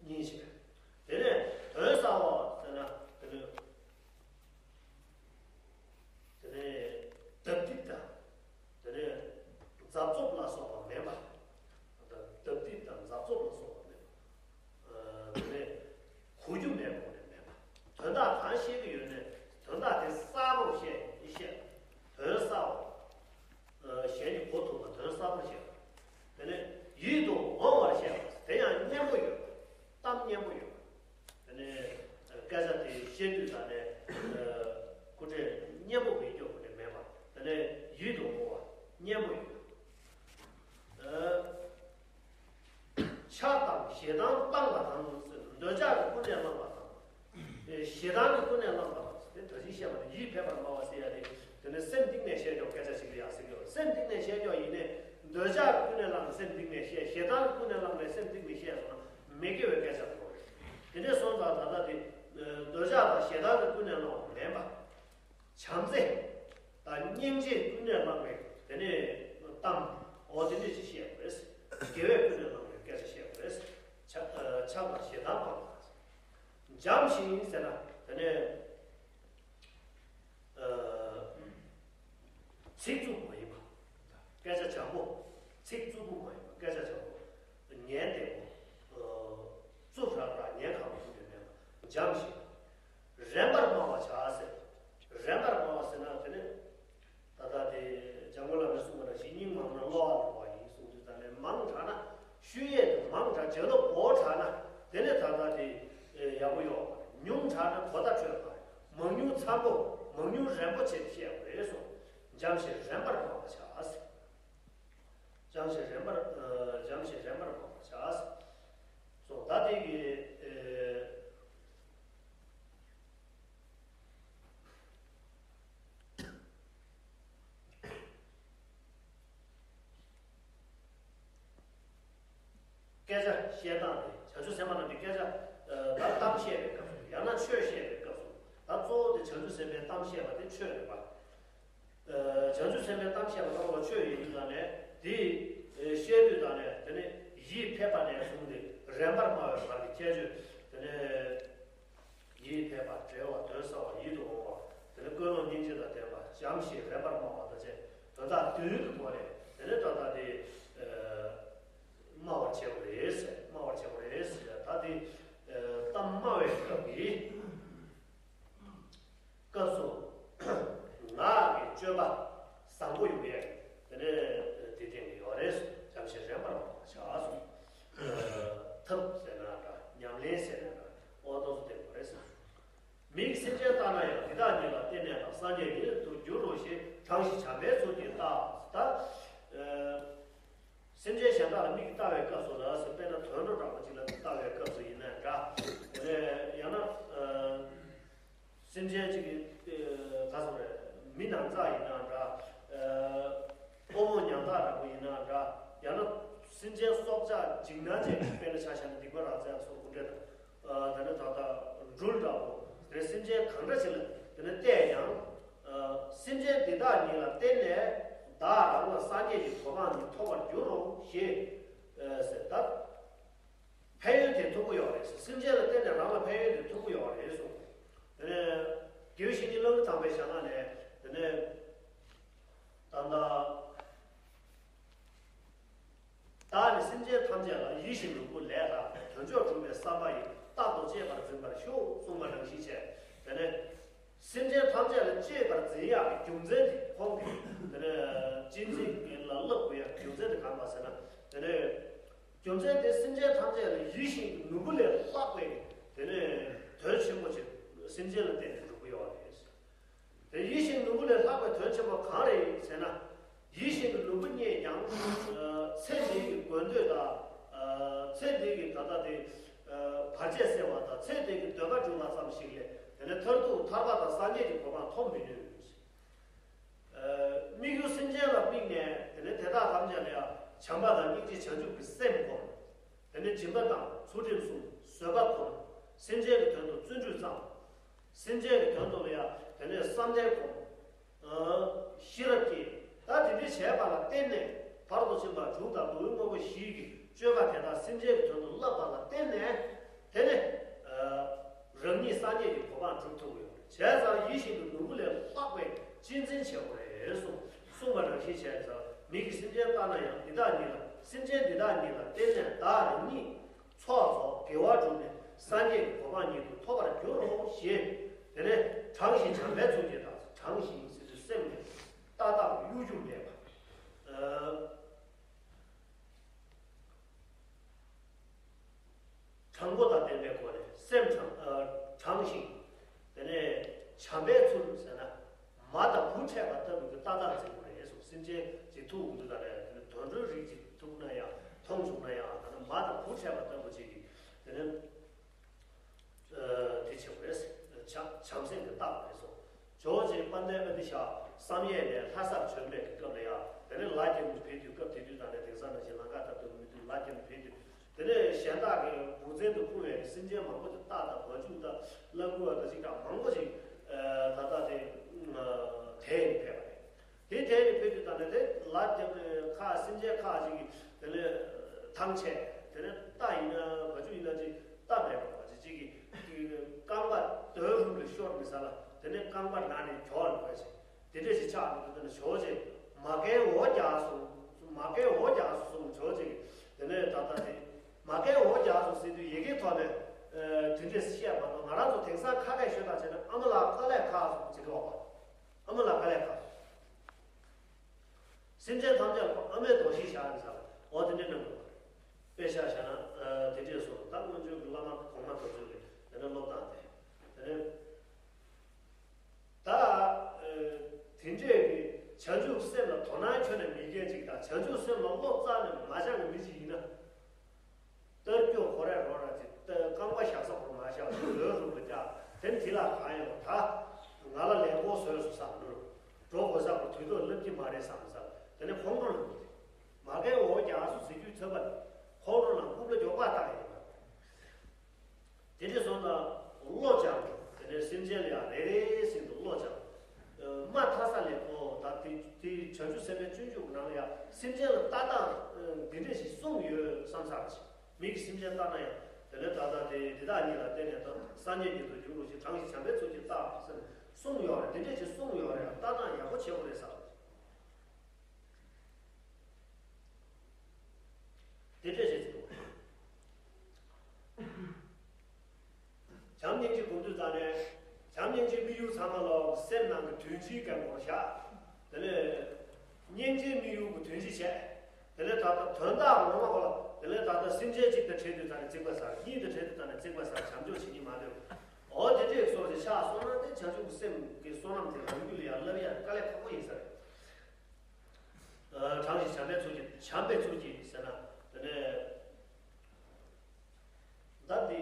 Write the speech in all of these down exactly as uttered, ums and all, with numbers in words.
གཉིས་བྱས། དེ་ནས་དོན་གསལ་བ་ཟེར་ན་དེ་ནས་དེ་ནས་སྡབ་སྡིབ་དང་། དེ་ནས་འཛབ་རྫོབ་ལ་སོགས་པ་མེད་པ། སྡབ་སྡིབ་དང་འཛབ་རྫོབ་ལ་སོགས་པ་མེད་པ། དེ་ནས་གོ་རྒྱུ་མེད་པ་ནས་མེད་པ། དོན་དག་གང་བཤད་ཀྱི་ཡོད་ནས་དོན་དག་དེ་གསལ་པོར་བཤད་བཤད། དོན་གསལ་བ། གཞན་གྱི་གོ་ཐུབ་པ་དོན་གསལ་པོར་བཤད་པ། དེ་ནས་ཡིད་དུ་འོང་བར་བཤད་པ་དེ་ཡང་སྙན་པོ་ཡོད་པ། གཏམ་སྙན་པོ་ཡོད་པ། དེ་ནས་སྐད་ཆ་དེ་བཤད་དུས་ད་ནས་སྐུ་དྲིན་སྙན་པོ་མི་སྐྱོ་བོ་ནས་མེད་པ། དེ་ནས་ཡིད་དུ་འོང་བ་སྙན་པོ་ཡོད་པ། ཆགས་དང་ཞེ་སྡང་སྤངས་པ་དང་། འདོད་ཆགས་ཀྱི་ཀུན་ནས་བསླངས་པ་དང་། ཞེ་སྡང་གི་ཀུན་ནས་བསླངས་པ་དང་། དེ་ད་གིན་བཤད་པ་དེ་ཡིད་ཕེབས་པར་སྨྲ་བ་ཟེར་ཡ་དེ། དེ་ནི་སེམས་གཏིང་ནས་བཤད་ཀྱོག་སྐད་ཆ་ཞིག་ལ་ཡང་ཟེར་གྱི་ཡོད། སེམས་གཏིང་ནས་བཤད་ཀྱོག་ཡིན་ནས་འདོད་ཆགས་ཀྱི་ཀུན་ནས་བསླངས་ནས་སེམས་གཏིང་ནས་བཤད། ཞེ་སྡང་གི་ཀུན་ནས་བསླངས་ནས་སེམས་གཏིང་ནས་བཤད་སོང་ན་མི་དགེ་བའི་སྐད་ཆ་དེ་རེད། དེ་འདྲས་སོང་ཙང་ད་ལྟ་དེ་འདོད་ཆགས་དང་ཞེ་སྡང་གི་ཀུན་ནས་བསླངས་པ་མིན་པ། བྱམས་བརྩེ་དང་སྙིང་རྗེའི་ཀུན་ནས་བསླངས་པའི་དེ་ནས་གཏམ། འོ་དེ་འདྲས་ཅིག་བཤད་དགོས་རེད། དགེ་བའི་ཀུན་ནས་བསླངས་པའི་སྐད་ཆ་བཤད་དགོས་རེད། ཆགས་ཆགས་དང་ཞེ་སྡང་སྤངས་པ། འཇམ་ཞིང་ཟེར་ན་དེ་ནས་ཚིག་རྩུབ་མ་ཡིན་པ། སྐད་ཆ་འཇམ་པོ། ཚིག་རྩུབ་པོ་མ་ཡིན་པ། སྐད་ཆ་འཇམ་པོ། ཉན་བདེ་པོ། རྩུབ་རག་རག་ཉན་ཁག་པོ་ཞིག་མེད་པ། འཇམ་ཞིང་། རན་པར་སྨྲ་བར་བྱ་ཟེར། རན་པར་སྨྲ་བ་ཟེར་ན་དེ་ནི། ད་ལྟ་དེ་འཇམ་མགོན་བླ་མས་གསུངས་པ་ནང་བཞིན་སྙིང་མང་ན་བློ་ལ་འགྲོ་བ་ཡིན་གསུངས་དུས་ད་ནས་མང་དྲགས་ན་ཤུལ་ཡས་དེ་མང་དྲགས་བྱེད་ལོ་བོ་དྲགས་ན་དེ་ནས་ད་ལྟ་དེ་ཡག་པོ་ཡོད། ཉུང་དྲགས་ན་གོ་བརྡ་འཕྲོད་པ། མང་ཉུང་འཚམ་པོ་མང་ཉུང་རན་པོ་བྱས་བཤད་དགོས་སོ། འཇམ་ཞིང་རན་པར་སྨྲ་བར་བྱ། འཇམ་ཞིང་རན་པར་འཇམ་ཞིང་རན་པར་སྨྲ་བར་བྱ། སོ་ད་དེ་གི་སྐད་ཆ་བཤད་སྟངས་དེ་བྱང་ཆུབ་སེམས་དཔའ་རྣམས་ཀྱི་སྐད་ཆ། ད་གཏམ་བཤད་པའི་སྐབས་སུ་ཡང་ན་ཆོས་བཤད་པའི་སྐབས་སུ་ད་གཙོ་བོ་དེ་བྱང་ཆུབ་སེམས་དཔའི་གཏམ་བཤད་པ་དེ་ཆོས་རེད་པ། བྱང་ཆུབ་སེམས་དཔའི་གཏམ་བཤད་པ་ལ་ཆོས་ཡིན་དུས་ད་ནས་དེ་བཤད་དུས་ད་ནས་དེ་ནས་ཡིད་ཕེབས་པ་ནས་བཟུང་སྟེ་རན་པར་སྨྲ་བའི་བར་གྱི་ཁྱད་ཆོས་དེ་ནས། ཡིད་ཕེབས་པ། བྲེལ་བ། དོན་གསལ་བ། ཡིད་དུ་འོང་བ། དེ་ནས་ཀུན་སློང་སྙིང་རྗེ་དང་ལྡན་པ། འཇམ་ཞིང་རན་པར་སྨྲ་བ་དང་བཅས་དོན་དག་བདུན་གྱི་སྒོ་ནས་དེ་ནས་ད་ལྟ་དེ་སྨྲ་བར་བྱེད་དགོས་རེད་ཟེར། སྨྲ་བར་བྱེད་དགོས་རེད་ཟེར། ད་དེ་གཏམ་སྨྲ་བའི་སྐབས་ཀྱི་སྐབས་སུ་ངག་གི་སྤྱོད་པ་བཟང་པོ་ཡོང་ཡས་དེ་ནས་དེ་སྟེང་གི་ཡོད་རེད། འཇམ་ཞིང་རན་པར་སྨྲ་བར་བྱ་གསུངས། ཐབས་ཟེར་ན་འདྲ། ཉམས་ལེན་ཟེར་ན་འདྲ། འོ་དོ་ཚོ་བསྟན་དགོས་རེད་ཟེར། མིག་གིས་སེམས་ཅན་བལྟ་ན་ཡང་། འདི་དག་ཉིད་ལ་བརྟེན་ནས་དང་། སངས་རྒྱས་ཉིད་དུ་འགྱུར་རོ་ཞེས། དྲང་ཞིང་བྱམས་པའི་ཚུལ་གྱིས་བལྟ། ད་སེམས་ཅན་གཞན་དག་ལ་མིག་གིས་བལྟ་བའི་སྐབས་སུ་ལ་ཟེར། དཔེར་ན་དུད་འགྲོ་འདྲ་པོ་ཅིག་ལ་བལྟ་བའི་སྐབས་སུ་ཡིན་ན་འདྲ། དེ་ནས་ཡང་ན་སེམས་ཅན་ཅིག་གི་ག་ཟེར་རེད། མི་ནང་ཚགས་ཡིན་ན་འདྲ། ཨོ་མོ་ཉམ་ཐག་འདྲ་པོ་ཡིན་ན་འདྲ། ཡང་ན་སེམས་ཅན་སྲོག་ཆགས་འཇིགས་སྣང་ཅན་གྱི་དཔེར་ན་ཆ་བཞག་ན་སྡིག་པ་རང་བཙན་སོགས་དེ་འདྲ་དང་། དེ་ནས་ད་ལྟ་སྦྲུལ་འདྲ་པོ་དེ་སེམས་ཅན་གང་འདྲ་ཞིག་ལ་དེ་ནས་བལྟས་ཀྱང་། སེམས་ཅན་འདི་དག་ཉིད་ལ་བརྟེན་ནས་བདག་རང་ལ་སངས་རྒྱས་ཀྱི་གོ་འཕང་ཉིད་ཐོབ་པར་འགྱུར་རོ་ཞེས་ཟེར། ད་ཕན་ཡོན་དེ་ཐོབ་ཀྱི་ཡོད་རེད། སེམས་ཅན་ལ་བརྟེན་ནས་རང་ལ་ཕན་ཡོན་དེ་ཐོབ་ཀྱི་ཡོད་རེད་གསུངས། དེ་ནས་དགེ་བའི་བཤེས་གཉེན་ཀླུ་སྒྲུབ་དམ་པའི་ཞལ་སྔ་ནས་དེ་ནས་ད་ལྟ། བདག་ནི་སེམས་ཅན་ཐམས་ཅད་ལ། ཡིད་བཞིན་ནོར་བུ་ལས་ལྷག་པའི། དོན་མཆོག་སྒྲུབ་པའི་བསམ་པ་ཡིས། རྟག་ཏུ་གཅེས་པར་འཛིན་པར་ཤོག་གསུངས་པ་ནང་བཞིན་བྱས། དེ་ནས་སེམས་ཅན་ཐམས་ཅད་ལ་གཅེས་པར་འཛིན་ཡག་གི་རྒྱུ་མཚན་དེ་ཁོང་གིས་དེ་ནས་གཅེས་འཛིན་ལ་བསླབ་དགོས་ཡག་རྒྱུ་མཚན་དེ་གང་ལ་ཟེར་ན། དེ་ནས་རྒྱུ་མཚན་དེ་སེམས་ཅན་ཐམས་ཅད་ལ་ཡིད་བཞིན་གྱི་ནོར་བུ་ལས་ལྷག་པའི་དེ་ནས་དོན་ཆེན་པོ་ཅིག་སེམས་ཅན་ལ་བརྟེན་ནས་འགྲུབ་ཀྱི་ཡོད་རེད། དེ་ཡིད་བཞིན་ནོར་བུ་ལས་ལྷག་པའི་དོན་ཆེན་པོ་གང་རེད་ཟེར་ན། ཡིད་བཞིན་གྱི་ནོར་བུ་རྙེད་ཀྱང་། ཚེ་འདི་གི་དགོས་འདོད་དང་། ཚེ་འདི་གི་ད་ལྟ་དེ་བར་ཆད་སེལ་བ་དང་ཚེ་འདི་གི་འདོད་པ་འགྲུབ་པ་ཙམ་ཞིག་ལས་དེ་ནས་མཐར་ཐུག་ཐར་པ་དང་སངས་རྒྱས་ཀྱི་གོ་འཕང་ཐོབ་མི་ནུས། དམིགས་ཡུལ་སེམས་ཅན་ལ་དམིགས་ནས་དེ་ནས་དེ་དག་ཐམས་ཅད་ལ་ཡང་བྱམས་པ་དང་སྙིང་རྗེ་བྱང་ཆུབ་ཀྱི་སེམས་སྒོམ། དེ་ནས་སྦྱིན་པ་དང་ཚུལ་ཁྲིམས་སྲུང་། བཟོད་པ་སྒོམ། སེམས་ཅན་གྱི་དོན་དུ་བརྩོན་འགྲུས་བརྩམ། སེམས་ཅན་གྱི་དོན་དུ་ལ་ཡང་དེ་ནས་བསམ་གཏན་སྒོམ། ཤེས་རབ་བསྐྱེད། ད་དེ་འདྲ་བྱས་པ་ལ་བརྟེན་ནས་ཕ་རོལ་ཏུ་ཕྱིན་པ་དྲུག་དང་ལུས་དངོས་པོ་བཞི་གི་སྤྱོད་པ་དེ་དག་སེམས་ཅན་གྱི་དོན་དུ་བསླབ་པ་ལ་བརྟེན་ནས། དེ་ནས་རང་ཉིད་སངས་རྒྱས་ཀྱི་གོ་འཕང་སྒྲུབ་ཐུབ་ཀྱི་ཡོད་རེད། བྱས་ཙང་ཡིད་བཞིན་དུ་ནོར་བུ་ལས་ལྷག་པའི་གཅེས་འཛིན་བྱེད་དགོས་རེད་གསུངས། གསུངས་པ་རང་བཞིན་བྱས་ཙང་མིག་གིས་སེམས་ཅན་ལྟ་ན་ཡང་འདི་དག་ཉིད་ལ། སེམས་ཅན་འདི་དག་ཉིད་ལ་བརྟེན་ནས་བདག་རང་ཉིད་ཚོགས་རྫོགས་དགེ་བ་བསྒྲུབས་ནས་སངས་རྒྱས་ཀྱི་གོ་འཕང་ཉིད་དུ་ཐོབ་པར་འགྱུར་རོ་ཞེས། དེ་ནས་དྲངས་ཤིང་བྱམས་པའི་ཚུལ་གྱིས་དང་། དྲངས་ཤིང་ཟེར་དུས་སེམས་ནས་ཏག་ཏག་གཡོ་སྒྱུ་མེད་པ། དྲང་པོ་དང་ལྡན་པའི་སྒོ་ནས་སེམས་དྲང་། ཨ། དྲང་ཞིང་། དེ་ནས་བྱམས་པའི་ཚུལ་ཟེར་ན། མ་དང་བུ་འཕྲད་པ་ལྟ་བུའི་ཏག་ཏག་འཛིན་དགོས་རེད་གསུངས། སེམས་ཅན་གྱི་ཐུག་འདུག་ད་རེད། དེ་ནས་དུད་འགྲོའི་རིགས་ཀྱི་ཐུག་ན་ཡང་མཐོང་བྱུང་ན་ཡང་ད་ནི་མ་དང་བུ་འཕྲད་པ་ལྟ་བུ་ཅིག་གིས་དེ་ནས། ཨ། དེ་བྱེད་དགོས་རེད། བྱམས་བྱམས་སེམས་ཀྱི་རྟགས་རེད་གསུངས། ཇོ་བོ་རྗེ་དཔལ་ལྡན་ཨ་ཏི་ཤ་བསམ་ཡས་ནས་ལྷ་སར་བྱོན་པའི་སྐབས་ལ་ཡང་དེ་ནས་ལ་རྒྱབ་ནས་ཕེབས་དུས། སྐབས་དེ་དུས་ད་ནས་དེང་སང་ནང་བཞིན་ལམ་ཁ་ལྟ་བུ་མི་འདུག་ལ་རྒྱབ་ནས་ཕེབས་དུས། དེ་ནས་གཞན་དག་གི་དགུག་རྩལ་དུ་འཁོར་བའི་སེམས་ཅན་མང་པོ་ཅིག་སྟག་དང་བ་ཕྱུགས་དང་གླང་གོས་དང་ཅིག་དང་མང་པོ་ཅིག་ད་ལྟ་དེ་དེད་ནས་ཕེབས་པ་རེད། དེ་དེད་ནས་ཕེབས་དུས་ད་ནས་དེ་ལ་རྒྱབ་ཁ་སེམས་ཅན་ཁག་ཅིག་གིས་དེ་ནས་ཐང་ཆད། དེ་ནས་སྟག་ཡིན་ན་བ་ཕྱུགས་ཡིན་ན་ཅིག་སྟག་མེད་པ་ཅིག་ཅིག་གིས་རྐང་པ་རྡོའི་རུམ་ལ་ཤོར་མི་ས་ལ། དེ་ནས་རྐང་པ་ནང་ནས་གྱོགས་ནས་བ་ཅིག་དེ་འདྲས་ཞིག་ཆགས་འདུག་དེ་ནས་ཇོ་བོ་རྗེ་མ་རྒན་འོ་རྒྱག་སོང་། མ་རྒན་འོ་རྒྱག་སོང་ཇོ་བོ་རྗེ་གིས། དེ་ནས་ད་ལྟ་དེ་མ་རྒན་འོ་རྒྱག་སོང་ཟེར་དུས་ཡི་གེའི་ཐོག་ནས་ཨ་དེ་འདྲས་བཤད་མ་གཏོགས། ང་རང་ཚོ་དེང་སང་ཁ་སྐད་ཤོད་དང་བྱས་ན་ཨ་མ་ལགས་དཀའ་ལས་ཁག་སོང་ཟེར་གི་ཡོད་པ། ཨ་མ་ལགས་དཀའ་ལས་ཁག་སོང་། སེམས་ཅན་ཐམས་ཅད་ལ་ཨ་མའི་དོ་ཤལ་བཞག་ནས་ཟེར་བ། འོ་དེ་འདྲས་གནང་དགོས་པ་རེད། དཔེ་ཆ་བཞག་ན་ཨ་དེ་འདྲས་སོང་། ད་སྔོན་བྱོན་གྱི་བླ་མ་གོང་མ་དེ་ཚོ་གིས་དེ་འདྲས་སློབ་སྟངས་དེ། དེ་ནས། ད། ཨ། དེ་འདྲས་ཀྱི་བྱང་ཆུབ་སེམས་ལ་དོ་སྣང་ཁྱོན་ནས་མེད་མཁན་ཅིག་དང་། བྱང་ཆུབ་སེམས་ལ་བློ་རྩ་ནས་མ་སྦྱངས་པའི་མི་ཅིག་ཡིན་ན། རྟ་རྒྱུག་ཁོ་རེ་རོ་ར་ཅིག་རྟ་རྐང་པ་བཞག་ས་ཁོ་མ་བཞག་རྡོའི་རུབ་ལ་བཅག་དེ་ནི་དེ་ལ་གང་ཡོང་། ད་ང་ལ་ལས་འགོ་བཟོས་སོང་བསམ་ནོར་འགྲོ་དགོས་ས་ཁོ་དུས་ཐོག་སླེབས་ཀྱི་མ་རེད་བསམ་ས། དེ་ནས་ཁོང་ཁྲོ་ལངས་ཀྱི་རེད། མ་རྒན་འོ་རྒྱག་སོང་ཟེར་རྒྱུའི་ཚོད་པ་ཁོང་ཁྲོ་ལངས་རྐུབ་ལ་རྒྱོབ་པ་བཏང་ཡིན་པ། དེ་འདྲས་སོང་ཙང་བློ་སྦྱངས། དེ་ནས་སེམས་ཅན་ལ་ཡང་རེ་རེ་བཞིན་དུ་བློ་སྦྱངས། ཨ། མ་མཐའ་ས་ལས་ཁོ་ད་དེ་དེ་བྱང་ཆུབ་སེམས་དཔའི་སྤྱོད་འཇུག་གི་ནང་ལ་ཡང་སེམས་ཅན་ལ་ལྟ་སྟངས་འདི་འདྲས་ཞིག་གསུངས་ཡོད་བསམ་ཚར་ཅིག་མིག་གིས་སེམས་ཅན་ལྟ་ན་ཡང་དེ་ལས་ད་ལྟ་དེ་འདི་དག་ཉིད་ལ་བརྟེན་ནས་ད་སངས་རྒྱས་ཉིད་དུ་འགྱུར་རོ་ཞེས་དྲངས་ཤིང་བྱམས་པའི་ཚུལ་གྱིས་བལྟ་ཟེར་ནས་གསུངས་ཡོད་རེད། འདི་འདྲས་ཞིག་གསུངས་ཡོད་རེད། ལྟ་སྟངས་ཡག་པོ་བྱེད་དགོས་རེད་ཟེར། དེ་འདྲས་བྱེད་ཚུལ། བྱམས་སྙིང་རྗེ་སྒོམ་དུས་ཙམ་ནས། བྱམས་སྙིང་རྗེའི་དམིགས་ཡུལ་ཚང་མ་ལོག་སེམས་ནང་གི་དོན་སྤྱིའི་སྐད་མོར་བཞག་དེ་ལས་སྙིང་རྗེའི་དམིགས་ཡུལ་གྱི་དོན་སྤྱི་བྱས། དེ་ལས་ད་ལྟ་དོན་དག་ངོ་མ་གོ་ལ། དེ་ལས་ད་ལྟ་སེམས་ཅན་གཅིག་དང་འཕྲད་དུས་ཙམ་ནས་རྩིག་པ་ཟ། གཉིས་དང་འཕྲད་དུས་ཙམ་ནས་རྩིག་པ་ཟ། བྱམས་སྐྱོང་བྱེད་ཀྱི་མ་འདོད། འོ་དེ་འདྲས་སོགས་ཀྱི་ཕྱག་བསོད་ནམས་དེ་བྱང་ཆུབ་ཀྱི་སེམས་ཀྱི་བསོད་ནམས་དེ་རང་རྒྱུད་ལ་ཡར་སླེབས་ཡ་དཀའ་ལས་ཁག་པོ་ཡིན་ས་རེད། ཨ། དྲངས་ཤིང་བྱམས་པའི་ཚུལ་གྱིས། བྱམས་པའི་ཚུལ་གྱིས་ཟེར་ན་དེ་ནས། ད་འདི།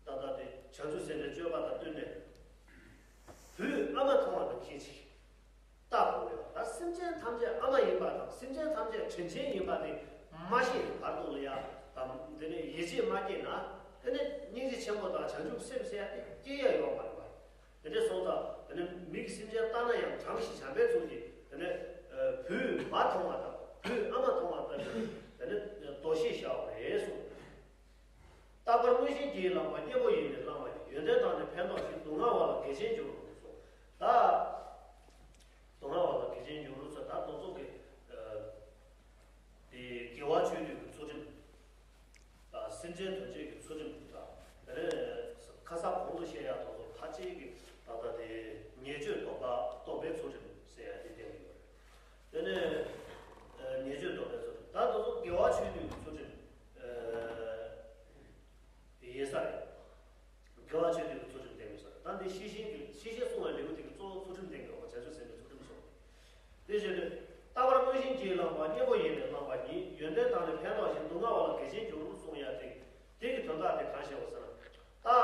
ད་ལྟ་དེ་བྱང་ཆུབ་སེམས་དཔའི་སྤྱོད་པ་དང་བསྟུན་ནས། བུས་ཨ་མ་མཐོང་བ་དང་ཁྱད་ཅིག་ལྟ་དགོས་ཡོད། ད་སེམས་ཅན་ཐམས་ཅད་ཨ་མ་ཡིན་པ་དང་སེམས་ཅན་ཐམས་ཅད་དྲིན་ཅན་ཡིན་པ་དེ་མ་ཤེས་བར་དུ་ལ་ཡ་དང་། དེ་ནས་ཡིད་ཆེས་མ་སྐྱེས་ན། དེ་ནས་སྙིང་རྗེ་ཆེན་པོ་དང་བྱང་ཆུབ་སེམས་ཟེར་ཡ་དེ་སྐྱེ་ཡ་ཡོད་མ་རེད་པ། དེ་འདྲས་སོང་ཙང་དེ་ནས་མིག་གིས་སེམས་ཅན་ལྟ་ན་ཡང་དྲང་ཞིང་བྱམས་པའི་ཚུལ་གྱིས། དེ་ནས་ཨ་བུས་མ་མཐོང་བ་དང་བུས་ཨ་མ་མཐོང་བ་ལྟ་བུའི་དེ་ནས་དོ་ཤལ་བཞག་པ་རེད་གསུངས། རྟག་པར་དངོས་གཞིའི་སྐྱེ་ལས་བསླངས་པ། གཉེན་པོ་ཡིས་ནི་བསླངས་པ་ཉིད། ཡོན་ཏན་དང་ནི་ཕན་འདོགས་ཤིང་། སྡུག་བསྔལ་བ་ལ་དགེ་ཆེན་འགྱུར་རོ་གསུངས། ད་སྡུག་བསྔལ་བ་ལ་དགེ་ཆེན་འགྱུར་རོ་ཟེར། ད་དེ་ཚོ་གི་ཨ་དེ་དགེ་བ་ཆོས་སྡུད་ཀྱི་ཚུལ་ཁྲིམས་དང་སེམས་ཅན་དོན་བྱེད་ཀྱི་ཚུལ་ཁྲིམས་དང་། དེ་ནས་ཁ་སང་གོང་དུ་བཤད་ཡག་དེ་ཚོ་ཕལ་ཆེར་གྱི་ད་ལྟ་དེ་ཉེས་སྤྱོད་ཟློག་པ་ཟློག་པའི་ཚུལ་ཁྲིམས་ཟེར་ཡག་དེ་བསྟན་གྱི་ཡོད་རེད། དེ་ནས་ཨ་ཉེས་སྤྱོད་ཟློག་པའི་ཚུལ་ཁྲིམས། ད་དེ་ཚོ་དགེ་བ་ཆོས་སྡུད་ཀྱི་ཚུལ་ཁྲིམས་ཨ་ཡིན་ས་རེད། དགེ་བ་ཆོས་སྡུད་ཀྱི་ཚུལ་ཁྲིམས་བསྟན་ཡོད་ས་རེད། ད་འདི་ཤེས་བཞིན་གྱི་ཤེས་བཞིན་སྲུང་བའི་ལེའུ་དེ་གི་གཙོ་བོ་ཚུལ་ཁྲིམས་བསྟན་གྱི་ཡོད་པ། བྱང་ཆུབ་སེམས་དཔའི་ཚུལ་ཁྲིམས་སོ། དེ་བཞིན་དུ། རྟག་པར་དངོས་གཞིའི་སྐྱེ་ལས་བསླངས་པ། གཉེན་པོ་ཡིས་ནི་བསླངས་པ་ཉིད། ཡོན་ཏན་དང་ནི་ཕན་འདོགས་ཤིང་། སྡུག་བསྔལ་བ་ལ་དགེ་ཆེན་འགྱུར་རོ་གསུངས་ཡ་དེ། དེ་གི་དོན་དག་དེ་གང་བཤད་པ་ཟེར་ན། ད།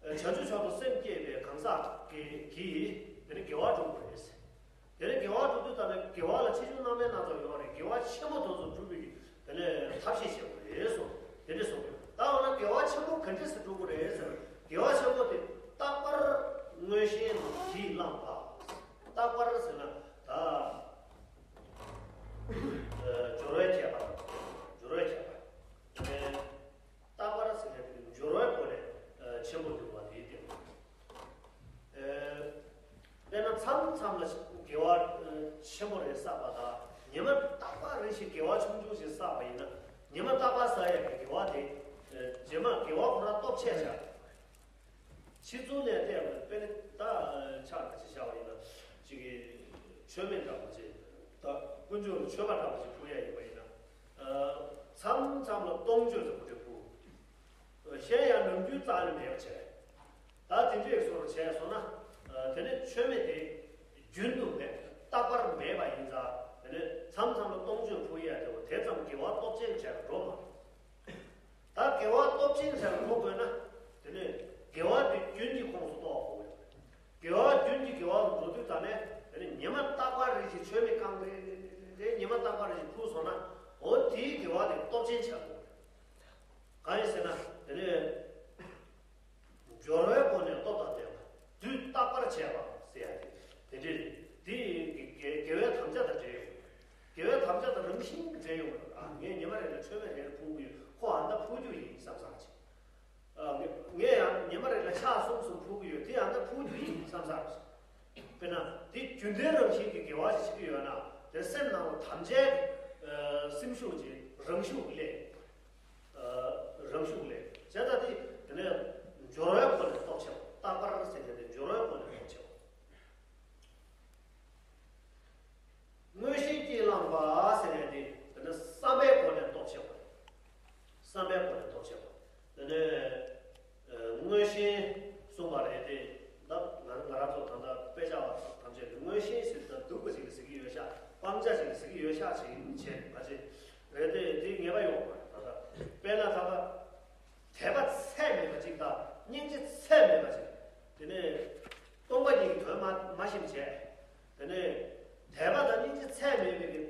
བྱང་ཆུབ་མཆོག་ཏུ་སེམས་བསྐྱེད་པའི་གང་ཟག་གིས་གིས་དེ་ནི་དགེ་བ་སྒྲུབ་དགོས་རེད། དེ་ནི་དགེ་བ་སྒྲུབ་དུས་ད་ནི་དགེ་བ་ལ་ཆེ་ཆུང་སྣ་མིན་སྣ་ཚོགས་ཡོད་རེད། དགེ་བ་ཆེན་པོ་དེ་ཚོ་སྒྲུབ་པའི་དེ་ནི་ཐབས་ཤེས་བྱེད་དགོས་རེད་གསུངས། དེ་འདྲ་གསུངས་ཡོད། ད་འོ་ན་དགེ་བ་ཆེན་པོ་ག་འདྲས་སེ་སྒྲུབ་དགོས་རེད་ཟེར་ན། དགེ་བ་ཆེན་པོ་དེ་རྟག་པར་དངོས་གཞིའི་ནང་གིས་བསླངས་པ། རྟག་པར་ཟེར་ན་ད། སྦྱོར་བའི་ཁྱད་པར། སྦྱོར་བའི་ཁྱད་པར། རྟག་པར་ཟེར་ནས་ དགེ་བ་ཆུང་ཆུང་ཞིག་བསགས་པ་ཡིན་ན། ཉི་མ་རྟག་པར་བསགས་ཡག་གི་དགེ་བ་དེ། རྗེས་མ་དགེ་བ་ཁོ་རང་སྟོབས་ཆེ་ཆགས། ཕྱི་ཚུལ་ནས་བལྟས་པ་དཔེར་ན་ད་ཆ་ཁ་ཅིག་བཞག་པ་ཡིན་ན། ཅིག་གི་མཆོད་མེ་འདྲ་པོ་ཅིག་ད་དཀོན་མཆོག་ལ་མཆོད་པ་འདྲ་པོ་ཅིག་ཕུལ་ཡ་ཡིན་པ་ཡིན་ན། མཚམས་མཚམས་ལ་སྟོང་མཆོད་ཟེར་བ་དེ་ཕུལ། གཞན་ཡང་ནམ་རྒྱུན་རྩ་ནས་མེད་པ་བྱས། ད་དེ་འདྲས་བཟོ་འདྲ་བྱས་སོང་ན། དེ་ནས་མཆོད་མེ་དེ་རྒྱུན་དུ་མེད། རྟག་པར་མེད་པ་ཡིན་ཙང་། དེ་ནས་མཚམས་མཚམས་ལ་སྟོང་མཆོད་ཕུལ་ཡ་དེ་བ་དེ་ཙམ་དགེ་བ་སྟོབས་ཆེན་བྱས་ལ་འགྲོ་མ་རེད། ད་དགེ་བ་སྟོབས་ཆེན་བྱས་ལ་འགྲོ་དགོས་ན། དེ་ནས་དགེ་བ་དེ་རྒྱུན་གྱི་ཁོངས་སུ་གཏོགས་དགོས། དགེ་བ་རྒྱུན་གྱི་དགེ་བ་ལ་འགྲོ་དུས་ད་ནས་དེ་ནས་ཉི་མ་རྟག་པར་རེ་བཞིན་མཆོད་མེ་བཀང་རེ་རེ་རེ་རེ་ཉི་མ་རྟག་པར་རེ་བཞིན་ཕུལ་སོང་ན། འོ་དེའི་དགེ་བ་དེ་སྟོབས་ཆེན་ཆགས་འགྲོ། གང་ཡིན་ཟེར་ན་དེ་ནས་སྦྱོར་བའི་སྒོ་ནས་སྟོབས་དང་ལྡན་པ། དུས་རྟག་པར་བྱས་པ་ཟེར་ཡ་དེ་དེ་འདྲས་རེད། དེ་དགེ་དགེ་བའི་དམ་བཅའ་དང་འབྲེལ་ཡོད། དགེ་བའི་དམ་བཅའ་དང་རང་བཞིན་གྱིས་འབྲེལ་ཡོད་པ་རེད། ཨ་ངས་ཉི་མ་རེ་ལ་མཆོད་མེ་རེ་རེ་ཕུལ་གྱི་ཡོད། ཁོ་ཨ་མདའ་ཕུལ་རྒྱུ་ཡིན་བསམ་བསམ་བྱས། ཨ་ངས་ངས་ཡང་ཉི་མ་རེ་ལ་ཕྱག་གསུམ་གསུམ་ཕུལ་གྱི་ཡོད། དེ་ཨ་མདའ་ཕུལ་རྒྱུ་ཡིན་བསམ་བསམ་བྱས། དཔེར་ན་དེ་རྒྱུན་ལྡན་རང་བཞིན་གྱི་དགེ་བ་ཞིག་བྱེད་ཀྱི་ཡོད་ན། དེ་སེམས་ནང་ལ་དམ་བཅའི་སེམས་ཤུགས་ཀྱི་རང་ཤུགས་སླེབས། རང་ཤུགས་ལས་བྱས་ཙང་དེ་དེ་ནས་སྦྱོར་བའི་སྒོ་ནས་སྟོབས་ཆེ་བ། རྟག་པར་ཟེར་ནས་དེ་སྦྱོར་བའི་སྒོ་ནས་སྟོབས་ཆེ་བ། མངོན་ཤེས་ཀྱིས་བླངས་པ་ཟེར་ནས་དེ་དེ་ནས་བསམ་པའི་སྒོ་ནས་སྟོབས་ཆེ་བ། བསམ་པའི་སྒོ་ནས་སྟོབས་ཆེ་བ། དེ་ནས་མངོན་ཤེས་གསུངས་པ་རེད་དེ། ད་ང་ང་རང་ཚོ་ད་ལྟ་དཔེ་ཆ་བ་ཐམས་ཅད་ཀྱིས་མངོན་ཤེས་ཟེར་དུས་སྡུག་པ་ཞིག་ལ་ཟེར་གྱི་ཡོད་ཤག་སྤང་བྱ་ཞིག་ལ་ཟེར་གྱི་ཡོད་ཤག་ཅིག་བྱས་ནས་ང་ཚོས་རེད་དེ། དེ་ངེས་པ་ཡོད་མ་རེད། ད་ལྟ་དཔེར་ན་ད་ལྟ་དད་པ་ཚད་མེད་པ་ཅིག་དང་སྙིང་རྗེ་ཚད་མེད་པ་ཅིག་དེ་ནས་སྟོང་པ་ཉིད་ཀྱི་དོན་མ་མ་ཤེས་པ་བྱས། དེ་ནས་དད་པ་དང་སྙིང་རྗེ་ཚད་མེད་པའི་གི་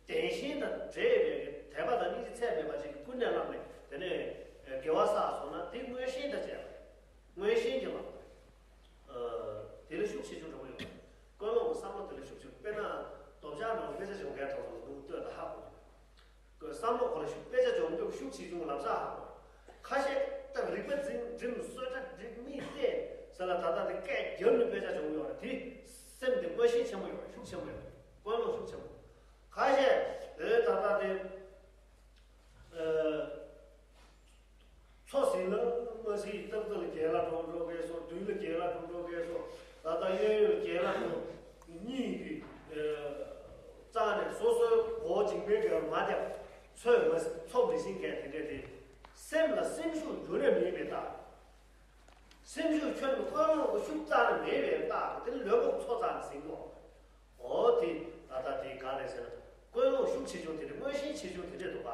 བདེན་ཞེན་དང་འདྲེས་པའི་གི་དད་པ་དང་སྙིང་རྗེ་ཚད་མེད་པ་ཅིག་གིས་ཀུན་ནས་བསླངས་ནས་དེ་ནས་དགེ་བ་བསགས་སོང་ན། དེ་མངོན་ཤེས་དང་བཅས་པ་རེད། མངོན་ཤེས་ཀྱིས་བསླངས་པ་རེད། དེ་ལ་ཤུགས་ཆེ་ཆུང་འདྲ་པོ་ཡོད་པ་རེད། ཀུན་སློང་གི་བསམ་བློ་དེ་ལ་ཤུགས་ཆེ། དཔེར་ན་སྟོབས་ཆག་ནང་དཔེ་ཆ་སྦྱོང་མཁན་གྲོགས་ཚོ་ལ་ལྟོས་ད་ཧ་གོ། བསམ་བློ་ཁོ་ལ་ཤུགས། དཔེ་ཆ་སྦྱོང་དུས་ཤུགས་ཆེ་ཆུང་ལབ་ས་ཧ་གོ། ཁ་ཤས་ད་རིག་པ་འཛིན་འགྲིམ་གསོལ་ཇ་སྒྲིག་མིག་བལྟས་ས་ལ་ད་ལྟ་དེ་སྐད་རྒྱབ་ནས་དཔེ་ཆ་སྦྱོང་གི་ཡོད་རེད། དེ་སེམས་དེ་མངོན་ཤེས་ཆེན་པོ་ཡོད་རེད། ཤུགས་ཆེན་པོ་ཡོད་རེད། ཀུན་སློང་ཤུགས་ཆེན་པོ། ཁ་ཤས་ཨེ་ད་ལྟ་དེ་ཨ། མཚོ་ཟིན་ལ་མ་ཟིན་ཏག་ཏག་ལ་རྒྱལ་ལ་འགྲོ་འགྲོ་གས་སོ། བདུད་ལ་རྒྱལ་ལ་འགྲོ་འགྲོ་གས་སོ། ད་ལྟ་གཡས་གཡོན་ལ་རྒྱལ་ལ་འགྲོ། གཉིད་ཀྱི་ཨ་རྩ་ནས་སོ་སོའི་མགོ་བོ་མཇིང་པའི་རྒྱབ་མ་བསྡད། ཚོད་མ་མཚོ་མི་ཟིན་མཁན་དེ་འདྲས་དེ། སེམས་ལ་སེམས་ཤུགས་རྒྱུན་ནས་མེད་པའི་རྟགས། སེམས་ཤུགས་ཁྱོན་ནས་ཀུན་སློང་གི་ཤུགས་རྩ་ནས་མེད་པའི་རྟགས་དེ་ལ་ལུས་པོ་མཚོ་རྩ་ནས་ཟིན་གོ། འོ་དེ་ད་ལྟ་དེ་ག་རེ་ཟེར་ན། ཀུན་སློང་ཤུགས་ཆེ་ཆུང་དེ་འདྲ། མངོན་ཤེས་ཆེ་ཆུང་དེ་འདྲས་འདུག་ག་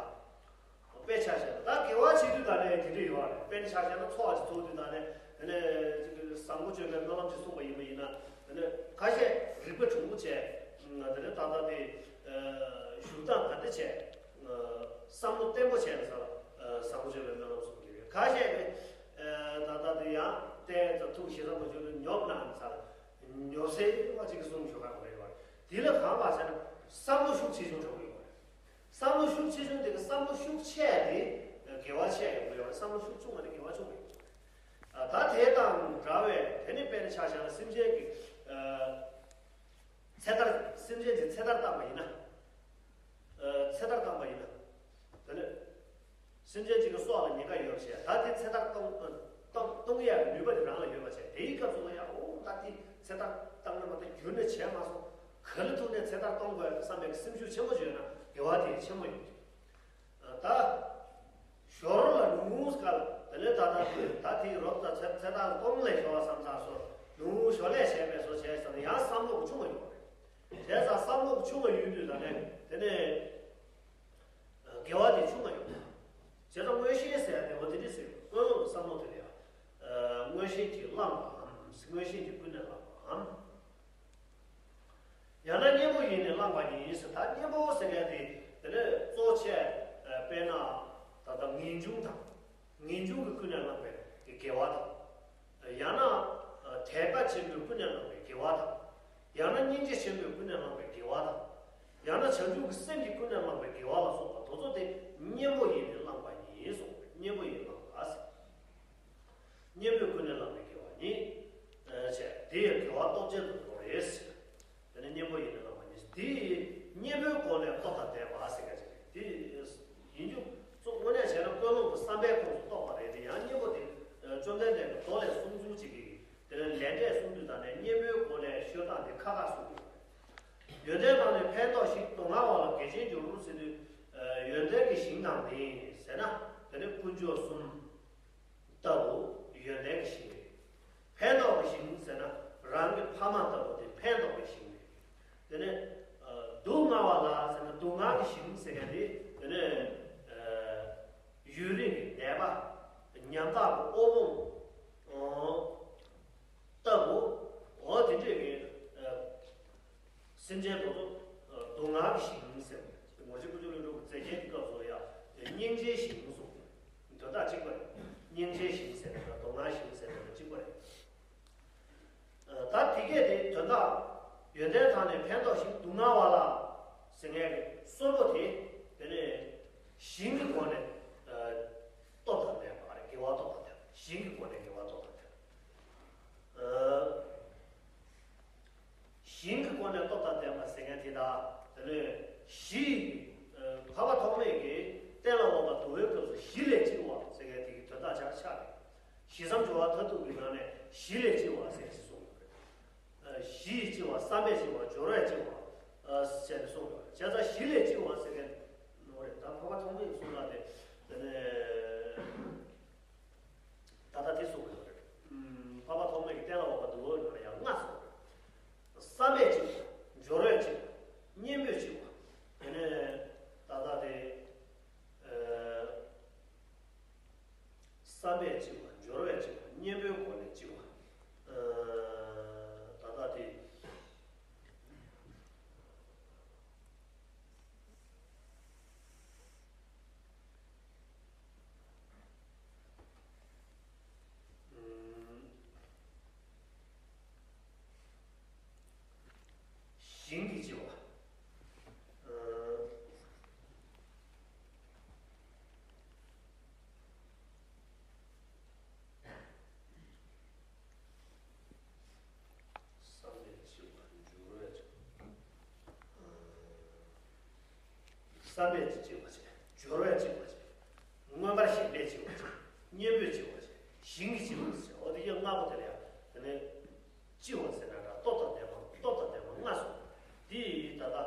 དཔེ་ཆ་བཞག་ན་ད་དགེ་བ་བྱེད་དུས་ད་ནས་དེ་འདྲས་ཡོད་རེད། དཔེར་ན་ཆ་བཞག་ན་འཚོ་བ་ཅིག་འཚོ་དུས་ད་ནས་དེ་ནས་ཅིག་བཟང་པོ་སྤྱོད་པའི་སྨོན་ལམ་ཅིག་གསུངས་པ་ཡིན་པ་ཡིན་ན། དེ་ནས་ཁ་ཤས་རིག་པ་གྲུང་པོ་བྱས། དེ་ནས་ད་ལྟ་དེ་བཞུགས་སྟངས་ག་འདྲ་བྱས། བསམ་བློ་བརྟན་པོ་བྱས་ནས་ས་ལ་བཟང་པོ་སྤྱོད་པའི་སྨོན་ལམ་གསུངས་ཀྱི་རེད། ཁ་ཤས་ནི་ད་ལྟ་དེ་ཡང་ཏོག་ཙམ་ཐུགས་ཞེ་ས་མ་བྱུང་ན་ཉོབ་གནང་ས་ལ་ཉོབ་སེ་བ་ཅིག་གསུངས་ཞུ་ག་རེ་ཡོད་རེད། དེ་ལ་གང་བ་ཟེར་ན་བསམ་བློ་ཤུགས་ཆེ་ཆུང་འདྲ་པོ་ཡོད་རེད། བསམ་བློ་ཤུགས་ཆེ་ཆུང་དེ་གི་བསམ་བློ་ཤུགས་ཆེ་དེ་དགེ་བ་ཆེ་ཡོང་གི་ཡོད་རེད། བསམ་བློ་ཤུགས་ཆུང་བ་དེ་དགེ་བ་ཆུང་གི་ཡོད་རེད། ད་དེ་དང་འདྲ་བའི་དེ་ནི་དཔེར་ན་ཆ་བཞག་ན་སེམས་ཅན་གྱི་ཚེ་ཐར། སེམས་ཅན་གྱི་ཚེ་ཐར་བཏང་བ་ཡིན་ན། ཚེ་ཐར་བཏང་བ་ཡིན་ན། དེ་ནི། སེམས་ཅན་གཅིག་གི་སྲོག་ལ་ཉེན་ཁ་ཡོད་པ་བྱས། ད་དེ་ཚེ་ཐར་གཏོང་གཏོང་གཏོང་ཡག་གི་ནུས་པ་དེ་རང་ལ་ཡོད་པ་བྱས། དེའི་སྐབས་སུ་ལ་ཡང་འོ་ད་དེ་ཚེ་ཐར་བཏང་ན་མ་ད་རྒྱུན་ནས་བྱས་མ་སོང་། ག་ལེར་ཐུག་ནས་ཚེ་ཐར་གཏོང་དགོས་བསམ་པའི་སེམས་ཤུགས་ཆེན་པོ་བྱུང་ན་དགེ་བ་དེ་ཆེན་པོ་ཡོད། ད་ཞོར་ལ་ལུང་སྐལ་དེ་ལས་ད་ད་དེ་ད་དེའི་རོབ་ད་ཚེ་ཚེ་ཐར་གཏོང་ལས་ཞོར་བ་བསམ་ཚར་སོ། ལུང་ཞོར་ལས་བྱས་པའི་སོ་བྱས་ཙང་ཡང་བསམ་བློ་གི་ཆུང་བ་ཡོད་རེད། བྱས་ཙང་བསམ་བློ་གི་ཆུང་བ་ཡོད་དུས་ད་ནས་དེ་ནས། དགེ་བ་དེ་ཆུང་བ་ཡོད། བྱས་ཙང་མངོན་ཤེས་ཟེར་ཡ་དེ་འོ་དེ་འདྲ་ཟེར། ཀུན་སློང་གི་བསམ་བློ་དེ་ལ་ཡང་། མངོན་ཤེས་ཀྱིས་བསླངས་པའམ། མངོན་ཤེས་ཀྱིས་ཀུན་ནས་བསླངས་པའམ། ཡང་ན་གཉེན་པོ་ཡིས་ནི་བསླངས་པ་ཡིན་ཟེར། ད་གཉེན་པོ་ཟེར་མཁན་དེ་དེ་ནས་གཙོ་ཆེ་དཔེར་ན་ད་ལྟ་ངེས་འབྱུང་དང་། ངེས་འབྱུང་གིས་ཀུན་ནས་བསླངས་པའི་དགེ་བ་དང་། ཡང་ན་དད་པ་ཆེན་པོས་ཀུན་ནས་བསླངས་པའི་དགེ་བ་དང་། ཡང་ན་སྙིང་རྗེ་ཆེན་པོས་ཀུན་ནས་བསླངས་པའི་དགེ་བ་དང་། ཡང་ན་བྱང་ཆུབ་ཀྱི་སེམས་ཀྱིས་ཀུན་ནས་བསླངས་པའི་དགེ་བ་ལ་སོགས་པ་དེ་ཚོ་དེ་གཉེན་པོ་ཡིས་ནི་བསླངས་པ་ཡིན་གསུངས། གཉེན་པོ་ཡིས་བསླངས་པ་ཟེར། གཉེན་པོས་ཀུན་ནས་བསླངས་པའི་དགེ་བ་ཉིད། ཨ་བྱས། དེ་ཡི་དགེ་བ་སྟོབས་ཅན་དུ་འགྲོ་རེད་ཟེར། དེ་ནི་གཉེན་པོ་ཡིས་ནི་བསླངས་པ་ཉིད་ཟེར། དེ་ཡི་གཉེན་པོའི་སྒོ་ནས་སྟོབས་དང་ལྡན་པ་ཟེར་མཁན་ཅིག་རེད། དེ། ནང་ནས་ཟེར་ན་དེ་ནི་དཀོན་མཆོག་གསུམ་ལྟ་བུ་ཡོན་ཏན་གྱི་ཞིང་རེད། ཕན་འདོགས་ཀྱི་ཞིང་ཟེར་ན་རང་གི་ཕ་མ་ལྟ་བུ་དེ་ཕན་འདོགས་ཀྱི་ཞིང་རེད། དེ་ནི་ཨ་སྡུག་བསྔལ་བ་ལ་ཟེར་ན་སྡུག་བསྔལ་གྱི་ཞིང་ཟེར་མཁན་དེ་དེ་ནི་ཨ་ཡུན་རིང་གི་ནད་པ་ཉམ་ཐག་གི་དབུལ་ཕོངས་ལྟ་བུ། འོ་དེ་འདྲས་ཀྱི་ཨ་སེམས་ཅན་དེ་ཚོ་ཨ་སྡུག་བསྔལ་གྱི་ཞིང་ཟེར་བ། ངོ་ཤེས་དཀོན་མཆོག་གླིང་སྒྲུབ་ཀྱི་མཛེས་རྒྱན་གྱི་སྐབས་སུ་ཡང་སྙིང་རྗེའི་ཞིང་གསུངས། དོན་དག་གཅིག་པ་རེད། སྙིང་རྗེའི་ཞིང་ཟེར་ན་སྡུག་བསྔལ་ཞིང་ཟེར་ན་གཅིག་པ་རེད། ཨ་ད་དེ་གས་དེ་དོན་དག་ཡོན་ཏན་དག་ནི་ཕན་འདོགས་ཤིང་སྡུག་བསྔལ་བ་ལ་ཟེར་མཁན་གྱི་གསུམ་པོ་དེ་དེ་ནི་ཞིང་གི་སྒོ་ནས་ཨ་སྟོབས་དང་ལྡན་པ་རེད། དགེ་བ་སྟོབས་དང་ལྡན་པ། ཞིང་གི་སྒོ་ནས་དགེ་བ་སྟོབས་དང་ལྡན་པ། ཨ་ཞིང་གི་སྒོ་ནས་སྟོབས་དང་ལྡན་པ་ཟེར་མཁན་དེ་དག་དེ་ནི་གཞི་ཨ་འཕགས་པ་ཐོགས་མེད་ཀྱིས་གཏན་ལ་དབབ་པ་བསྡུ་བའི་སྐབས་སུ་གཞི་ལས་སྐྱེ་བ་ཟེར་མཁན་དེ་གི་དོན་དག་ཆ་ཆགས་རེད། ཞི་བསམ་སྦྱོར་བ་མཐར་ཐུག་གི་ནང་ནས་གཞི་ལས་སྐྱེ་བ་ཟེར་ཞིག་གསུངས་ཡོད་རེད། ཨ་གཞི་ཡིས་སྐྱེ་བ། བསམ་པས་སྐྱེ་བ། སྦྱོར་བས་སྐྱེ་བ་ཨ་ཟེར་ནས་གསུངས་ཡོད་རེད། བྱས་ཙང་གཞི་ལས་སྐྱེ་བ་ཟེར་མཁན་ནོ་རེད། ད་འཕགས་པ་ཐོགས་མེད་ཀྱི་གསུང་སྟངས་དེ་དེ་ནས་ད་ལྟ་དེ་གསུངས་ཡོད་རེད། ཨུམ་འཕགས་པ་ཐོགས་མེད་ཀྱིས་གཏན་ལ་དབབ་པ་བསྡུ་བའི་ནང་ལ་ཡང་ལྔ་གསུངས་རེད། བསམ་པས་སྐྱེ་བ། སྦྱོར་བས་སྐྱེ་བ། གཉེན་པོས་སྐྱེ་བ། དེ་ནས་ད་ལྟ་དེ་ཨ་བསམ་པས་སྐྱེ་བ། སྦྱོར་བས་སྐྱེ་བ། གཉེན་པོའི་སྒོ་ནས་སྐྱེ་བ། ཨ་ད་ལྟ་དེ། ཨུམ། ཞིང་གི་སྐྱེ་བ། ཨ། བསམ་པས་སྐྱེ་བ། སྦྱོར་བས་སྐྱེ་བ། ཨ། བསམ་པས་སྐྱེ་བ་བྱས། སྦྱོར་བས་སྐྱེ་བ་བྱས། མངོན་པར་ཞེན་པས་སྐྱེ་བ་བྱས། གཉེན་པོས་སྐྱེ་བ་བྱས། ཞིང་གི་སྐྱེ་བ་བྱས། འོ་དེ་ཡང་ལྔ་པོ་དེ་ལ་ཡང་དེ་ནས་སྐྱེ་བ་ཟེར་ན་འདྲ། སྟོབས་དང་ལྡན་པ། སྟོབས་དང་ལྡན་པ་ལྔ་གསུངས། དེ་ཡིས་ད་ལྟ་ཨ་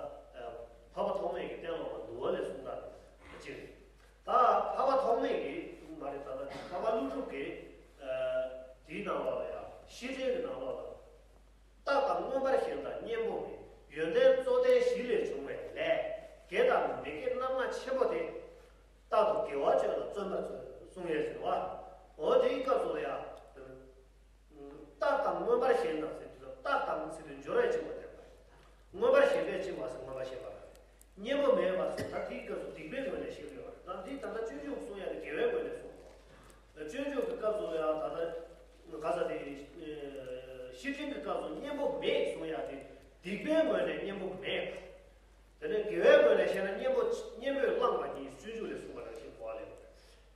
འཕགས་པ་ཐོགས་མེད་ཀྱིས་གཏན་ལ་དབབ་པ་བསྡུ་བ་ལས་གསུངས་སྟངས་དེ་གཅིག་རེད། ད་འཕགས་པ་ཐོགས་མེད་ཀྱིས་མ་རེད། ད་ལྟ་འཕགས་པ་ཀླུ་སྒྲུབ་ཀྱིས་ཨ་དེའི་ནང་ལོགས་ལ་ཡང་བཤེས་སྤྲིང་གི་ནང་ལོགས་ལ། རྟག་དང་མངོན་པར་ཞེན་དང་གཉེན་པོ་མེད། ཡོན་ཏན་གཙོ་ལྡན་གཞི་ལས་བྱུང་བའི་ལས། དགེ་དང་མི་དགེ་རྣམ་ལྔ་ཆེན་པོ་དེ། རྟག་ཏུ་དགེ་བ་སྤྱོད་ལ་བརྩོན་པར་གསུངས་ཡོད་ཟེར་བ། འོ་དེའི་སྐབས་སུ་ལ་ཡང་། རྟག་དང་མངོན་པར་ཞེན་དང་ཟེར་དུས། རྟག་དང་ཟེར་དུས་སྦྱོར་བས་སྐྱེ་བ་དེ་རེད། མངོན་པར་ཞེན་པས་སྐྱེ་བ་ཟེར་མངོན་པར་ཞེན་པ་རེད། གཉེན་པོ་མེད་པ་ཟེར་ད་དེའི་སྐབས་སུ་སྡིག་པའི་ངོས་ནས་བཤད་ཀྱི་ཡོད་རེད། ད་འདི་ད་ལྟ་སྤྱོད་འཇུག་གསུང་ཡ་དེ་དགེ་བའི་ངོས་ནས་གསུངས། སྤྱོད་འཇུག་གི་སྐབས་སུ་ཡང་ད་ལྟ་ག་ས་དེ་བཤེས་སྤྲིང་གི་སྐབས་སུ་གཉེན་པོ་མེད་གསུང་ཡ་དེ་སྡིག་པའི་ངོས་ནས་གཉེན་པོ་མེད། དེ་ནས་དགེ་བའི་ངོས་ནས་བཤད་ན་གཉེན་པོ་གཉེན་པོས་བླངས་པ་ཉིད་སྤྱོད་འཇུག་ལས་གསུངས་པ་ནང་བཞིན་གོ་བ་ལེན་དགོས།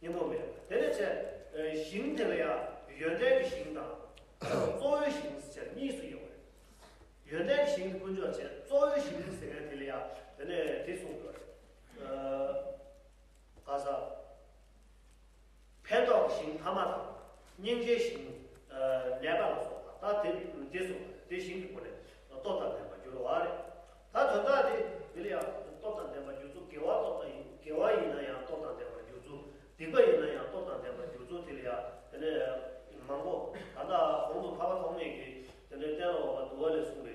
གཉེན་པོ་མེད། དེ་ནས་བྱས་ཞིང་དེ་ལ་ཡང་ཡོན་ཏན་གྱི་ཞིང་དང་གཙོ་བོའི་ཞིང་ཟེར་གཉིས་སུ་ཡོད་པ་རེད། ཡོན་ཏན་གྱི་ཞིང་དེ་དཀོན་མཆོག་བྱས། གཙོ་བོའི་ཞིང་ཟེར་མཁན་དེ་ལ་ཡང་དེ་ནས་དེ་གསུངས་དགོས་རེད། ག་ས། ཕན་འདོགས་ཀྱི་ཞིང་ཕ་མ་དང་། སྙིང་རྗེའི་ཞིང་ནད་པ་ལ་སོགས་པ། ད་དེ་དེ་སོགས་དེ་ཞིང་གི་སྒོ་ནས་སྟོབས་དང་ལྡན་པར་འགྱུར་བ་རེད། ད་དོན་དག་དེ་དེ་ལ་ཡང་སྟོབས་དང་ལྡན་པར་འགྱུར་ཚུལ། དགེ་བ་སྟོབས་དང་དགེ་བ་ཡིན་ན་ཡང་སྟོབས་དང་ལྡན་པར་འགྱུར་ཚུལ། སྡིག་པ་ཡིན་ན་ཡང་སྟོབས་དང་ལྡན་པར་འགྱུར་ཚུལ། དེ་ལ་ཡང་དེ་ནས་མང་པོ། ད་ལྟ་གོང་དུ་འཕགས་པ་ཐོགས་མེད་ཀྱིས་དེ་ནས་གཏན་ལ་དབབ་པ་བསྡུ་བ་ལས་གསུངས་པའི་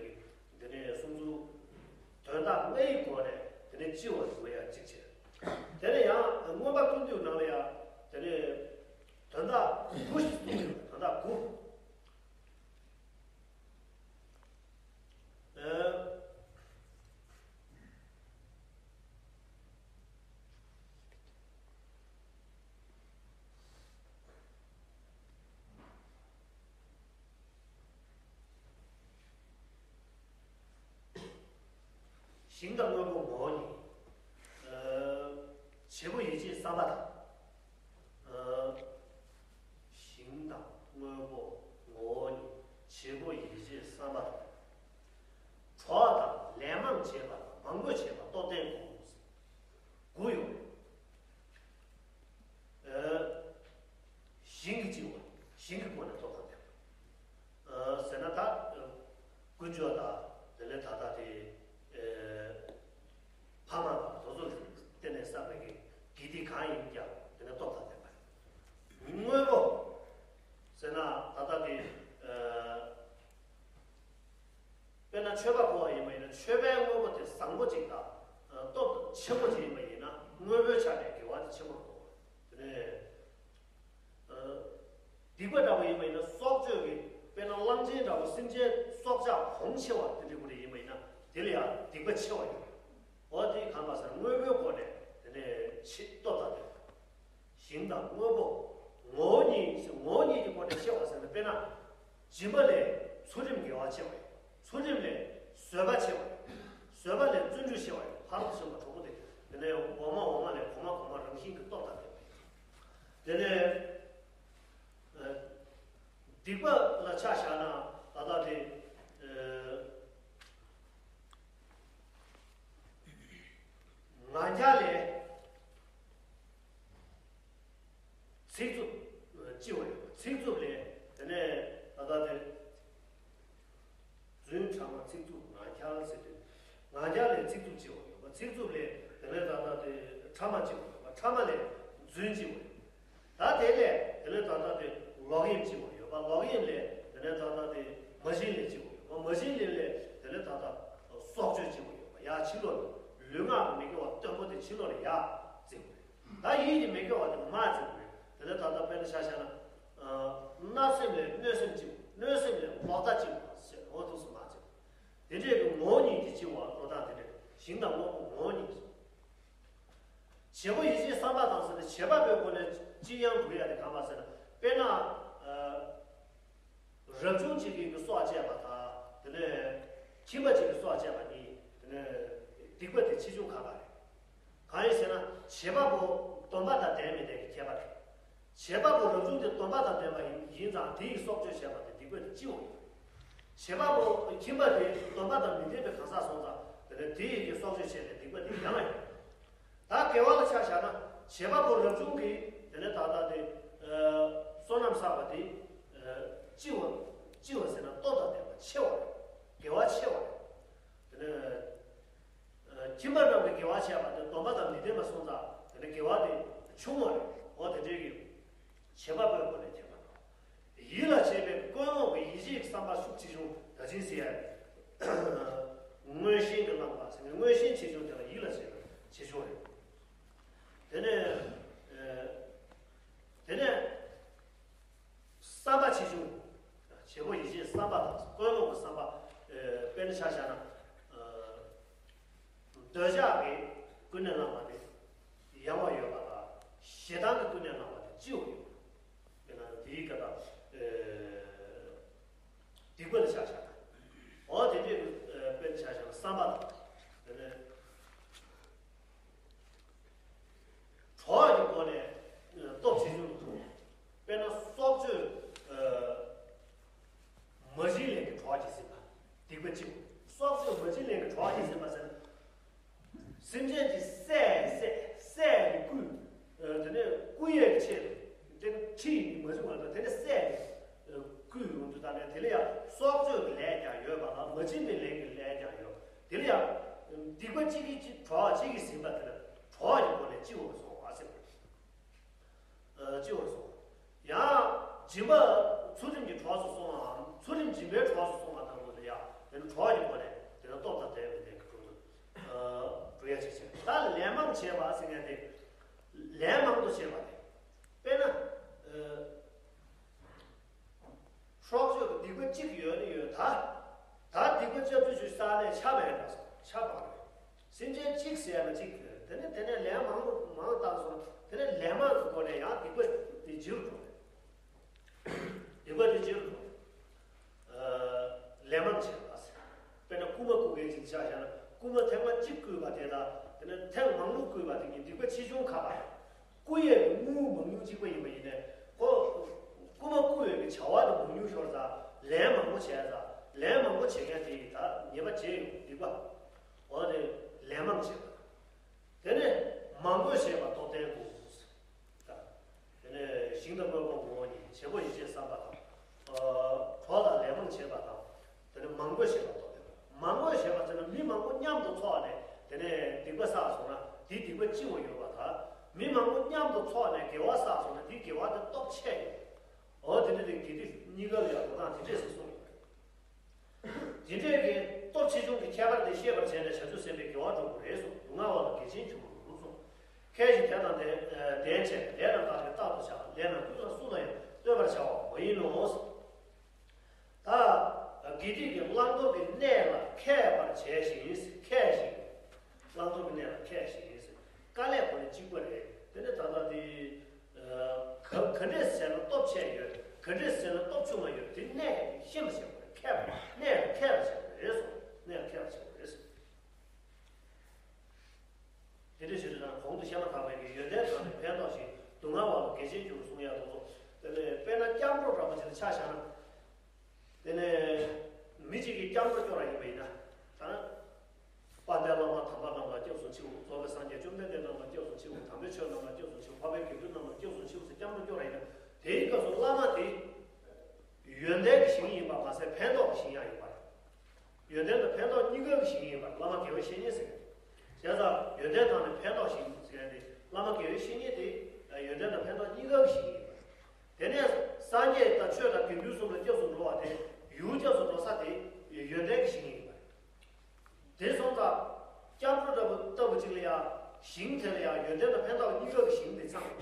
དེ་ནས་གསུང་ཚུལ། དོན་དག་ལྔ་ཡི་སྒོ་ནས་དེ་ནས་སྤྱི་བོ་ཞུ་བ་ཡང་གཅིག་བྱས། དེ་ནས་ཡང་མངོན་པ་ཀུན་བཏུས་ནང་ལ་ཡང་དེ་ནས་དོན་དག་དགུ་ཞིག་གསུངས་ཡོད། དོན་དག་དགུ། ཨ། ཞིང་དང་དངོས་པོ་ངོ་བོ་ཉིད། ཨ། བྱེད་པོ་ཡིད་ཆེས་བསམ་པ་དང་། ཨ། ཞིང་དང་དངོས་པོ་ངོ་བོ་ཉིད། བྱེད་པོ་ཡིད་ཆེས་བསམ་པ་དང་། གྲོགས་དང་ལན་མང་བྱེད་པ་དང་། མང་པོ་བྱེད་པ་སྟོབས་ལྡན་དགུ། དགུ་ཡོད། ཨ། ཞིང་གི་སྤྱི་བོ། ཞིང་གི་སྒོ་ནས་སྟོབས་དང་ལྡན་པ། ཨ། ཟེར་ན་ད་དཀོན་མཆོག་དང་དེ་ལས་ད་ལྟ་དེ་ཨ་ཕ་མ་དང་དེ་ཚོ་ལ་བརྟེན་ནས་བསགས་པའི་གི་ ཡིད་དེ་གང་ཡིན་ཀྱང་དེ་ནས་སྟོབས་དང་ལྡན་པ་རེད། དངོས་པོ་ཟེར་ན་ད་ལྟ་དེ། དཔེར་ན་མཆོད་པ་ཕུལ་བ་ཡིན་པ་ཡིན་ན་མཆོད་པའི་དངོས་པོ་དེ་བཟང་པོ་ཅིག་དང་། སྟོབས་ཆེན་པོ་ཅིག་ཡིན་པ་ཡིན་ན་དངོས་པོའི་ཆ་ནས་དགེ་བ་དེ་ཆེན་པོར་རྟོགས། དེ་ནས། སྡིག་པ་འདྲ་བོ་ཡིན་པ་ཡིན་ན་སྲོག་གཅོད་ཀྱི་དཔེར་ན་གླང་ཆེན་འདྲ་བོ་སེམས་ཅན་སྲོག་ཆགས་གོང་ཆེ་བ་དེ་འདྲ་བོ་རེ་ཡིན་པ་ཡིན་ན་དེ་ལ་ཡང་སྡིག་པ་ཆེ་བ་ཡོད། འོ་དེ་གང་པ་ཟེར་དངོས་པོའི་སྒོ་ནས་དེ་ནས་ཆེ་སྟོབས་དང་ལྡན་པ། ཞིང་དང་དངོས་པོ། ངོ་བོ་ཉིད་ཟེར་ངོ་བོ་ཉིད་ཀྱི་སྒོ་ནས་ཤེས་པ་ཟེར་ན་དཔེར་ན། སྦྱིན་པ་ལས་ཚུལ་ཁྲིམས་དགེ་བ་ཆེ་བ་ཡོད། ཚུལ་ཁྲིམས་ལས་བཟོད་པ་ཆེ་བ་ཡོད། བཟོད་པ་ལས་བརྩོན་འགྲུས་ཆེ་བ་ཡོད། ཕ་རོལ་ཏུ་ཕྱིན་པ་གྲོགས་པོ་དེ། དེ་ནས་འོག་མ་འོག་མ་ལས་གོང་མ་གོང་མ་རང་བཞིན་གྱི་སྟོབས་དང་ལྡན་པ། དེ་ནས། སྡིག་པ་ལ་ཆ་བཞག་ན་ད་ལྟ་དེ། ང་རྒྱལ་ལས་ཚིག་རྩུབ་ལྕི་བ་ཡོད་པ། ཚིག་རྩུབ་ལས་དེ་ནས་ད་ལྟ་དེ། རྫུན། ཕྲ་མ། ཚིག་རྩུབ། ང་རྒྱལ་ཟེར་ཏེ། ང་རྒྱལ་ལས་ཚིག་རྩུབ་ལྕི་བ་ཡོད་པ། ཚིག་རྩུབ་ལས་དེ་ནས་ད་ལྟ་དེ་ཕྲ་མ་ལྕི་བ་ཡོད་པ། ཕྲ་མ་ལས་རྫུན་ལྕི་བ་ཡོད་པ། ད་དེ་ལས་དེ་ནས་ད་ལྟ་དེ་ལོག་གཡེམ་ལྕི་བ་ཡོད་པ། ལོག་གཡེམ་ལས་དེ་ནས་ད་ལྟ་དེ་མ་བྱིན་ལས་ལྕི་བ་ཡོད་པ། མ་བྱིན་ལས་ལས་དེ་ནས་ད་ལྟ་སྲོག་གཅོད་ལྕི་བ་ཡོད་པ། ཡ་ཕྱི་ལོགས་ལུས་ངག་གི་མི་དགེ་བ་བརྟན་པོ་དེ་ཕྱི་ལོགས་ལ་ཡ་བརྩི་བ་རེད། ད་ཡིད་ཀྱི་མི་དགེ་བ་དེ་མ་བརྩི་བ་རེད། དེ་ནས་ད་ལྟ་དཔེར་ན་ཆ་བཞག་ན། བརྣབ་སེམས་ལས་གནོད་སེམས་ལྕི་བ། གནོད་སེམས་ལས་ལོག་ལྟ་ལྕི་བ་ཟེར། འོ་འདུག་སེ་མ་བརྩི་བ། དེ་འདྲའི་གི་ངོ་བོ་ཉིད་ཀྱི་ལྕི་བ་འགྲོ་སྟངས་དེ་འདྲ། ཞིང་དང་དངོས་པོ་ངོ་བོ་ཉིད་ཀྱི། བྱེད་པོ་ཡིད་བྱེད་བསམ་པ་དང་ཟེར་ནས་བྱེད་པ་པོའི་སྒོ་ནས་ལྕི་ཡང་འགྲོ་ཡ་དེ་གང་པ་ཟེར་ན། དཔེར་ན། རབ་བྱུང་གཅིག་གིས་སྲོག་བཅད་པ་དང་དེ་ནས་ཁྱིམ་པ་གཅིག་གིས་སྲོག་བཅད་པ་གཉིས། དེ་ནས་སྡིག་པ་དེ་ཆེ་ཆུང་ཁ་ཁ་རེད། གང་ཡིན་ཟེར་ན་བྱེད་པ་པོ་སྡོམ་པ་དང་ལྡན་མི་ལྡན་གྱི་ཁྱད་པར་རེད། བྱེད་པ་པོ་རབ་བྱུང་དེ་སྡོམ་པ་དང་ལྡན་པ་ཡིན་ཙང་དེ་ཡིས་སྲོག་གཅོད་བྱས་པ་དེ་སྡིག་པ་དེ་ལྕི་བ་ཡིན། བྱེད་པ་པོ་ཁྱིམ་པ་དེ་སྡོམ་པ་དང་མི་ལྡན་པའི་གང་ཟག་སོང་ཙང་དེ་ནས་དེ་ཡིས་ཀྱི་སྲོག་གཅོད་བྱས་པའི་སྡིག་པ་དེ་ཡང་ཡོད། ད་དགེ་བ་ལ་ཆ་བཞག་ན་བྱེད་པ་པོ་རབ་བྱུང་གིས་དེ་ནས་ད་ལྟ་དེ། བསོད་ནམས་བསགས་པ་དེ། ལྕི་བ། ལྕི་བ་ཟེར་ན་སྟོབས་དང་ལྡན་པ་ཆེ་བ་རེད། དགེ་བ་ཆེ་བ་རེད། དེ་ནས། ཁྱིམ་པ་རྣམས་ཀྱིས་དགེ་བ་བྱས་པ་དེ་སྡོམ་པ་དང་མི་ལྡན་པ་སོང་ཙང་དེ་ནས་དགེ་བ་དེ་ཆུང་བ་རེད། འོ་དེ་འདྲའི་གི་བྱེད་པ་པོའི་སྒོ་ནས་ཁྱད་པར་དང་། ཡིད་ལ་བྱེད་པའི་ཀུན་སློང་གི་ཡིད་བྱེད་ཀྱི་བསམ་པ་ཤུགས་ཆེ་ཆུང་ད་ཅིང་ཟེར་ཡ། མངོན་ཞེན་གྱི་བསླབ་པ་ཟེར་ནས་མངོན་ཞེན་ཆེ་ཆུང་དེ་ལ་ཡིད་ལ་བྱེད་པའི་ཆེ་ཆུང་རེད། དེ་ནས། དེ་ནས། བསམ་པ་ཆེ་ཆུང་། བྱེད་པོ་ཡིད་བྱེད་བསམ་པ་དང་ཀུན་སློང་གི་བསམ་པ། དཔེར་ན་ཆ་བཞག་ན། འདོད་ཆགས་ཀྱིས་ཀུན་ནས་བསླངས་པ་དེ་ཡང་བ་ཡོད་པ་དང་ཞེ་སྡང་གིས་ཀུན་ནས་བསླངས་པ་དེ་ལྕི་བ་ཡོད་པ། དཔེར་ན་དེའི་སྐད་དང་། སྡིག་པ་ལ་ཆ་བཞག་ན། འོ་དེ་འདྲའི་དཔེར་ན་ཆ་བཞག་ན་བསམ་པ་དང་། དེ་ནས། གྲོགས་ཀྱི་སྒོ་ནས་སྟོབས་ཆེ་ཆུང་དུ། དཔེར་ན་སྲོག་གཅོད། མ་བྱིན་ལེན་གྱི་གྲོགས་ཀྱིས་ཟིན་པ། སྡིག་པ་གཅིག་སྲོག་གཅོད་མ་བྱིན་ལེན་གྱི་གྲོགས་ཀྱིས་ཟིན་པ་ཟེར་ན། སེམས་ཅན་གྱི་བསད་བསད་བསད་ནས་བརྐུས། དེ་ནས་བརྐུ་ཡས་ཀྱི་ཆེད་དུ། དེ་ནི་ཁྲིད་ཡིན་མ་བྱུང་བ་དང་དེ་ནས་བསད་ནས་བརྐུས་ཡོང་དུས་ད་ནས་དེ་ལ་ཡང་སྲོག་གཅོད་ཀྱི་ལས་ཀྱང་ཡོད་པ་དང་མ་བྱིན་པའི་ལེན་གྱི་ལས་ཀྱང་ཡོད། དེ་ལ་ཡང་སྡིག་པ་གཅིག་གིས་གཅིག་གྲོགས་གཅིག་གིས་ཟིན་པ་དེ་ལ་གྲོགས་ཀྱི་སྒོ་ནས་ལྕི་བར་སོང་བ་ཟེར། ལྕི་བར་སོང་། ཡང་སྦྱིན་པ་ཚུལ་ཁྲིམས་ཀྱི་གྲོགས་སུ་སོང་བའམ་ཚུལ་ཁྲིམས་སྦྱིན་པའི་གྲོགས་སུ་སོང་བ་དང་པོ་དེ་ཡང་དེ་ནི་གྲོགས་ཀྱི་སྒོ་ནས་དེ་ནི་སྟོབས་དང་ལྡན་པའི་ལས་ཀྱི་གྲོགས་སུ་འགྲོ་ཡ་ཆེ་ཆེ། ད་ལན་མང་བྱས་པ་ཟེར་མཁན་དེ་ལན་མང་དུ་བྱས་པ་དེ་དཔེར་ན། སྲོག་གཅོད་ཀྱི་སྡིག་པ་གཅིག་ཡོད་ནི་ཡོད་ད། ད་སྡིག་པ་བཅོ་བརྒྱད་ཅུ་ས་ནས་ཆ་མེད་པ་ཆ་བག་རེད། སེམས་ཅན་གཅིག་ཟེར་ན་གཅིག་ཡོད་དེ་ནས་དེ་ནས་ལན་མང་པོ་མང་བཏང་སོང་དེ་ནས་ལན་མང་གི་སྒོ་ནས་ཡང་སྡིག་པ་དེ་ལྗིད་རུ་འགྲོ་རེད། སྡིག་པ་དེ་ལྗིད་རུ་འགྲོ་རེད། ལན་མང་བྱས་པ་ཟེར། དཔེར་ན་རྐུན་མ་རྐུ་མཁན་ཅིག་ཆ་བཞག་ན་རྐུན་མ་ཐེངས་མ་གཅིག་རྐུས་པ་དེ་དང་དེ་ནས་ཐེངས་མང་པོ་རྐུས་པ་དེ་གཉིས་སྡིག་པ་ཆེ་ཆུང་ཁ་པར། རྐུ་ཡས་ཀྱི་དངུལ་མང་ཉུང་གཅིག་པ་ཡིན་པ་ཡིན་ནའི་ཁོ། རྐུ་མ་རྐུ་བའི་གི་བྱ་བ་དེ་མང་ཉུང་ཤོར་ཙང་ལན་མང་པོ་བྱས་ཙང་ལན་མང་པོ་བྱེད་མཁན་དེ་ཡིས་ད་ཉེས་པ་བྱས་ཡོང་སྡིག་པ། འོ་དེ་ལན་མང་བྱས་པ། དེ་ནས་མང་པོས་བྱས་པ་སྟོབས་ལྡན་དགོས། དེ་ནས་ཞིང་དང་དངོས་པོ་ངོ་བོ་ཉིད་བྱེད་པོ་ཡིད་བྱེད་བསམ་པ་དང་། གྲོགས་དང་ལན་མང་བྱས་པ་དང་། དེ་ནས་མང་པོས་བྱས་པ་སྟོབས་ལྡན་པ། མང་པོས་བྱས་པ་ཟེར་ན་མི་མང་པོ་མཉམ་དུ་ཚོགས་ནས་དེ་ནས་སྡིག་པ་བསགས་སོང་ན་དེའི་སྡིག་པ་ལྕི་བ་ཡོད་པ་དང་ མི་མང་པོ་མཉམ་དུ་ཚོགས་ནས་དགེ་བ་བསགས་སོང་ན་དེའི་དགེ་བ་དེ་སྟོབས་ཆེ་ཡོད། འོ་དེ་འདྲ་དེ་དགེ་སྡིག་གཉིས་ཀ་ལ་ཡང་འགྲོ་སྟངས་དེ་འདྲས་སུ་གསུངས་ཡོད། དེ་འདྲས་ཀྱི་སྟོབས་ཆེ་ཆུང་གི་ཁྱད་པར་དེ་ཤེས་པར་བྱས་ནས་བྱང་ཆུབ་སེམས་དཔའི་དགེ་བ་སྒྲུབ་དགོས་རེད་གསུངས། སྡུག་བསྔལ་བ་ལ་དགེ་ཆེན་གྱུར་རོ་གསུངས། ཁྱེད་ཀྱིས་དེ་དང་ལྡན་ལྡན་བྱས་ལས་རྣམས་བདག་གིས་རྟག་ཏུ་བྱ། ལས་རྣམས་ཀུན་ལ་སུ་ལ་ཡང་ལྟོས་པར་བྱ་བ་མ་ཡིན་ནོ། ད་དགེ་སྡིག་གི་བླང་དོར་གྱི་གནས་ལ་མཁས་པར་བྱས་ཤིང་། མཁས་ཤིང་། བླང་དོར་གྱི་གནས་ལ་མཁས་ཤིང་། དཀའ་ལས་ཁོ་ནི་གཅིག་པ་རེད། དེ་ནི་ད་ལྟ་དེ་ག་ག་འདྲས་བྱས་ན་སྟོབས་ཆེ་ཡོད། ག་འདྲས་བྱས་ན་སྟོབས་ཆུང་བ་ཡོད། དེ་གནས་ཤེས་པ་བྱེད་དགོས་རེད། མཁས་པ་གནས་ལ་མཁས་པ་བྱེད་དགོས་རེད་གསུངས། གནས་ལ་མཁས་པ་བྱེད་དགོས་རེད། དེ་འདྲ་ཞིག་རེད་ན་གོང་དུ་བཤད་མ་ཐག་པའི་གི་ཡོན་ཏན་དག་ནི་ཕན་འདོགས་ཤིང་སྡུག་བསྔལ་བ་ལ་དགེ་ཆེན་གྱུར་གསུང་ཡག་དེ་ཚོ། དེ་ནས་དཔེར་ན་སྐྱབས་འགྲོ་འདྲ་པོ་ཅིག་ལ་ཆ་བཞག་ན། དེ་ནས་མི་གཅིག་གིས་སྐྱབས་འགྲོ་སྐྱོར་བ་ཡིན་པ་ཡིན་ན། ད་ནི་དཔལ་ལྡན་བླ་མ་དམ་པ་རྣམས་ལ་སྐྱབས་སུ་མཆིའོ། རྫོགས་པའི་སངས་རྒྱས་བཅོམ་ལྡན་འདས་རྣམས་ལ་སྐྱབས་སུ་མཆིའོ། དམ་པའི་ཆོས་རྣམས་ལ་སྐྱབས་སུ་མཆིའོ། འཕགས་པའི་དགེ་འདུན་རྣམས་ལ་སྐྱབས་སུ་མཆིའོ་ཟེར་སྐྱབས་འགྲོ་སྐྱོར་བ་ཡིན་ན། དེའི་སྐབས་སུ་བླ་མ་དེ་ཡོན་ཏན་གྱི་ཞིང་ཡིན་པ་མ་ཟད་ཕན་འདོགས་ཀྱི་ཞིང་ཡང་ཡིན་པ་རེད། ཡོན་ཏན་དང་ཕན་ཐོགས་གཉིས་ཀ་གི་ཞིང་ཡིན་པར་བླ་མ་དགེ་བའི་བཤེས་གཉེན་ཟེར། བྱས་ཙང་ཡོན་ཏན་དང་ནི་ཕན་ཐོགས་ཞིང་ཟེར་ཡ་དེ་བླ་མ་དགེ་བའི་བཤེས་གཉེན་དེ་ཡོན་ཏན་དང་ཕན་ཐོགས་གཉིས་ཀ་གི་ཞིང་ཡིན་པ། དེ་ནས་སངས་རྒྱས་དང་ཆོས་དང་དགེ་འདུན་གསུམ་ལ་སྐྱབས་སུ་འགྲོ་བ་དེ་ཡུལ་སྐྱབས་སུ་འགྲོ་ས་དེ་ཡོན་ཏན་གྱི་ཞིང་ཡིན་པ། དེ་སོང་ཙང་སྐྱབས་འགྲོ་འདྲ་པོ་ལྟ་བུ་ཅིག་ལ་ཡང་ཞིང་དེ་ལ་ཡང་ཡོན་ཏན་དང་ཕན་ཐོགས་གཉིས་ཀ་གི་ཞིང་དེ་ཚང་།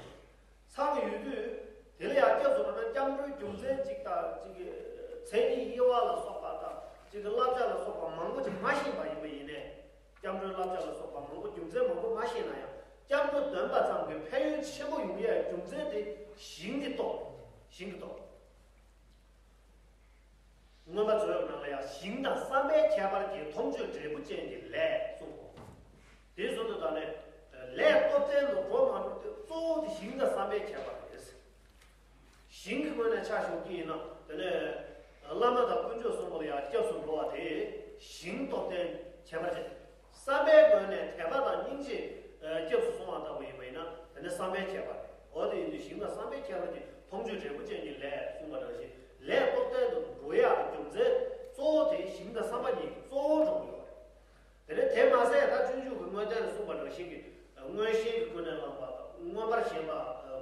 ཚང་ཡོད་དུས། དེ་ལ་ཡང་སྐྱབས་སུ་འགྲོ་ན་སྐྱབས་འགྲོའི་རྒྱུ་མཚན་གཅིག་དང་གཅིག་གི་མཚན་ཉིད་དབྱེ་བ་ལ་སོགས་པ་དང་གཅིག་གི་བསླབ་བྱ་ལ་སོགས་པ་མང་པོ་ཅིག་མ་ཤེས་པ་ཡིན་པ་ཡིན་ནས། སྐྱབས་འགྲོའི་བསླབ་བྱ་ལ་སོགས་པ་མང་པོ་རྒྱུ་མཚན་མང་པོ་མ་ཤེས་ན་ཡང་སྐྱབས་འགྲོ་འདོན་པ་ཙམ་གྱིས་ཕན་ཡོན་ཆེན་པོ་ཡོང་ཡའི་རྒྱུ་མཚན་དེ་ཞིང་གི་སྟོབས། ཞིང་གི་སྟོབས། མངོན་པ་མཛོད་ནང་ལ་ཡང་ཞིང་དང་བསམ་པའི་ཁྱད་པར་གྱིས་མཐོང་ཆོས་འབྲས་བུ་ཅན་གྱི་ལས་གསུངས་སོ། དེའི་བཟོ་དུ་དང་ནི། ལས་སྟོབས་ལྡན་དུ་འགྲོ་མ་འགྲོ་དེ་གཙོ་བོ་དེ་ཞིང་དང་བསམ་པའི་ཁྱད་པར་རེད། ཞིང་གི་ངོས་ནས་ཆ་བཞག་གི་ཡིན་ན་དེ་ནས། བླ་མ་དང་དཀོན་མཆོག་གསུམ་པོ་ལ་ཡང་སྐྱབས་སུ་འགྲོ་བ་དེ་ཞིང་སྟོབས་ལྡན་ཁྱད་པར་ཅན། བསམ་པའི་ངོས་ནས་དད་པ་དང་སྙིང་རྗེ་སྐྱབས་སུ་སོང་བ་ལྟ་བུ་ཡིན་པ་ཡིན་ན་དེ་ནི་བསམ་པའི་ཁྱད་པར་རེད། འོ་དེ་ཡིན་དུས་ཞིང་དང་བསམ་པའི་ཁྱད་པར་གྱིས་མཐོང་ཆོས་འབྲས་བུ་ཅན་གྱི་ལས་གསུངས་པ་ནང་བཞིན་ལས་སྟོབས་ལྡན་དུ་འགྲོ་ཡག་རྒྱུ་མཚན་གཙོ་བོ་དེ་ཞིང་དང་བསམ་པ་གཉིས་ཀྱི་གཙོ་བོ་འགྲོ་གི་ཡོད་རེད། དེ་ནས་དེ་མ་ཟད་ད་སྤྱོད་འཇུག་གི་དངོས་བསྟན་ལ་གསུངས་པ་ནང་བཞིན་གྱི་མངོན་ཤེས་ཀྱི་ཀུན་ནས་བསླངས་པ་དང་མངོན་པར་ཞེན་པ་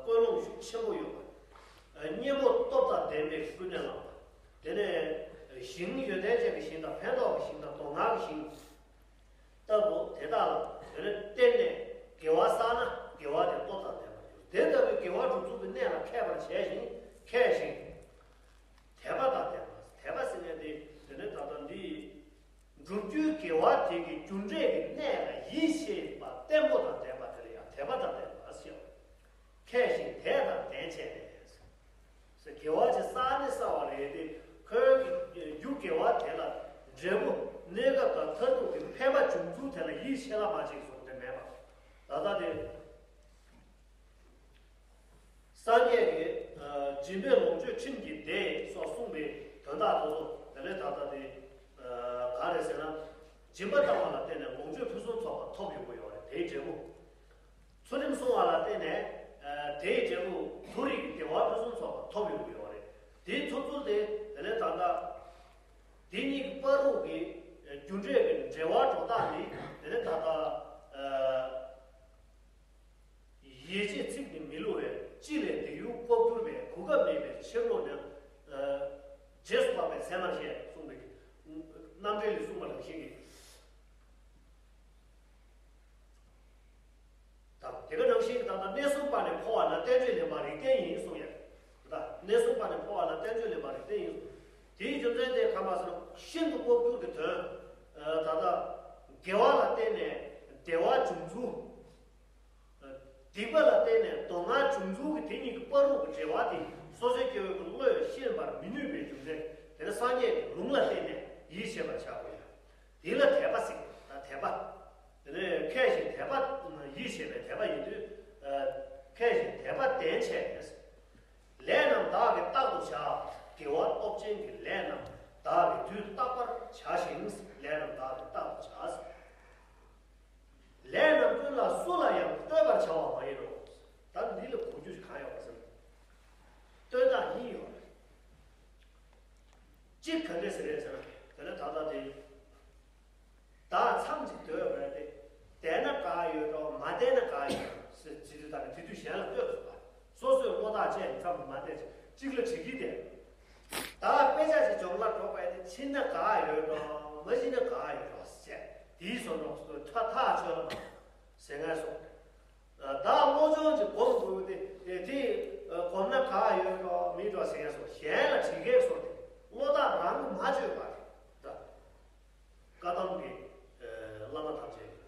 ཀུན་སློང་ཤུགས་ཆེན་པོ་ཡོད་པ། གཉེན་པོ་སྟོབས་དང་ལྡན་པའི་ཀུན་ནས་བསླངས་པ། དེ་ནས་ཞིང་ཡོན་ཏན་ཅན་གྱི་ཞིང་དང་ཕན་འདོགས་ཀྱི་ཞིང་དང་མདོ་སྔགས་ཀྱི་ཞིང་ལྟ་བུ་དེ་དག་ལ་དེ་ནས་བརྟེན་ནས་དགེ་བ་བསགས་ན་དགེ་བ་དེ་སྟོབས་དང་ལྡན་པར་འགྱུར། དེ་ལྟ་བུའི་དགེ་བ་སྒྲུབ་ཚུལ་གྱི་གནས་ལ་མཁས་པར་བྱས་ཤིང་མཁས་ཤིང་། དད་པ་དང་ལྡན་པ། དད་པ་ཟེར་ནས་དེ་དེ་ནས་ད་ལྟ་འདི། སྒྲུབ་རྒྱུའི་དགེ་བ་དེ་གི་རྒྱུ་འབྲས་ཀྱི་གནས་ལ་ཡིད་ཆེས་པ་བརྟན་པོ་དང་ལྡན་པ་དེ་ལ་ཡང་དད་པ་དང་ལྡན་པ་ཞེས་པ། མཁས་ཤིང་དད་དང་ལྡན་བྱས་ནས། དགེ་བ་ཅིག་བསགས་ནི་བསགས་པ་རེད་དེ་ཁོའི་རྒྱུ་དགེ་བ་དེ་ལ་འབྲས་བུ་གནས་སྐབས་དང་མཐར་ཐུག་གི་ཕན་པ་བྱུང་ཚུལ་དེ་ལ་ཡིད་ཆེས་ལ་མ་བྱེད་གསུངས་དེ་མེད་པ། ད་ལྟ་དེ། སངས་རྒྱས་ཀྱི། སྦྱིན་པས་ལོངས་སྤྱོད་ཁྲིམས་ཀྱིས་བདེ་སོགས་གསུངས་པའི་དོན་དག་དེ་ཚོ་དེ་ནས་ད་ལྟ་དེ། ག་རེ་ཟེར་ན། སྦྱིན་པ་བཏང་བ་ལ་བརྟེན་ནས་ལོངས་སྤྱོད་ཕུན་སུམ་ཚོགས་པ་ཐོབ་ཡོང་གི་ཡོད་རེད་དེའི་འབྲས་བུ། ཚུལ་ཁྲིམས་སྲུང་བ་ལ་བརྟེན་ནས། དེའི་འབྲས་བུ་མཐོ་རིས་ཀྱི་བདེ་བ་ཕུན་སུམ་ཚོགས་པ་ཐོབ་ཡོང་གི་ཡོད་རེད། དེའི་ཚུལ་ཚུལ་དེ་དེ་ནས་ད་ལྟ། དེ་གཉིས་ཀྱི་བར་དུ་གི་རྒྱུ་འབྲས་ཀྱི་འབྲེལ་བ་སྒྲོ་བཏགས་ནི་དེ་ནས་ད་ལྟ། ཡིད་ཆེས་ཚིག་ནི་མི་བསླུ་བས། ཅི་ལས་འདི་ཡུལ་ལྐོག་གྱུར་པའི། གོ་སྐབས་མེད་པའི་ཕྱིར་རོ་ནི། རྗེས་སུ་དཔག་པའི་ཚད་མར་བཤད་གསུངས་པའི་རྣམ་འགྲེལ་ལས་གསུངས་པ་ནང་བཞིན་གྱི། དང་དེ་ག་ནང་བཞིན་གྱི་ད་ལྟ་གནས་གསུམ་པ་ནི་འཁོར་བ་ན་བསྟན་བཅོས་ལེན་པ་རིགས་ལྡན་ཡིན་གསུངས་ཡ། ད་གནས་གསུམ་པ་ནི་འཁོར་བ་ན་བསྟན་བཅོས་ལེན་པ་རིགས་ལྡན་ཡིན་གསུངས། དེའི་རྒྱུ་མཚན་དེ་ག་མ་ཟེར་ན་ཤིན་ཏུ་ལྐོག་གྱུར་གྱི་དོན། ད་ལྟ་དགེ་བ་ལ་བརྟེན་ནས་བདེ་བ་འབྱུང་ཚུལ། སྡིག་པ་ལ་བརྟེན་ནས་སྡུག་བསྔལ་འབྱུང་ཚུལ་གྱི་དེ་གཉིས་ཀྱི་བར་དུ་གི་འབྲེལ་བ་དེ་སོ་སོའི་སྐྱེ་བོའི་བློས་ཤེས་པར་མི་ནུས་པའི་རྒྱུ་མཚན་དེ་ནི་སངས་རྒྱས་ཀྱི་ལུང་ལ་བརྟེན་ནས་ཡིད་ཆེས་པར་བྱ་དགོས་ཡ། དེ་ལ་དད་པ་ཟེར་ད་དད་པ། དེ་ནས་མཁས་ཤིང་དད་པ་ཡིད་ཆེས་པའི་དད་པ་ཡིན་དུས། མཁས་ཤིང་དད་པ་ལྡན་བྱས་ནས། ལས་རྣམས་བདག་གིས་རྟག་ཏུ་བྱ། དགེ་བ་སྟོབས་ཆེན་གྱི་ལས་རྣམས་བདག་གིས་དུས་རྟག་པར་བྱ་ཞིང་། ལས་རྣམས་བདག་གིས་རྟག་ཏུ་བྱ། ལས་རྣམས་ཀུན་ལ་སུ་ལ་ཡང་ལྟོས་པར་བྱ་བ་མ་ཡིན་ནོ། ད་འདི་ལ་གོ་རྒྱུ་གང་ཡོད་པ་ཟེར་ན། ལྟོས་དང་ཡིན་ཡོད་རེད། གཅིག་ག་འདྲས་ཟེར་རེད་ཟེར་ན་དེ་ནས་ད་ལྟ་དེ། བདག་མཚམས་ཀྱིས་སྡོད་པ་རེད་དེ། བསྡད་ན་དགའ་ཡོད་འགྲོ་མ་བསྡད་ན་དགའ་ཡོད་ཟེར་ཇི་དུས་ད་ དེ་དུས་གཞན་ལ་ལྟོས་སོང་བ། སོ་སོའི་བློ་ཐག་བཅད་ནས་མཚམས་མ་བསྡད་ཅིག་གཅིག་ལ་དྲི་གི་དེ། ད་དཔེ་ཆ་ཞིག་སྦྱོང་ལ་འགྲོ་བས་དེ་ཕྱིན་ན་ག་ཡོད་འགྲོ་མ་ཕྱིན་ན་ག་ཡོད་འགྲོ་ཟེར། དེའི་བཟོ་འདྲ་ཐག་ཐག་ཆོད་ལ་མ་ཟེར་ངས་སོང་། ད་བློ་སྦྱོང་གི་སྒོམ་དགོས་དེ་དེ་སྒོམ་ན་ག་ཡོད་འགྲོ་མི་འགྲོ་ཟེར་ངས་སོང་། གཞན་ལ་དྲི་གས་སོང་དེ་བློ་ཐག་རང་གིས་མ་ཆོད་པ་རེད། བཀའ་གདམས་ཀྱི་བླ་མ་ཐམས་ཅད་ཀྱི།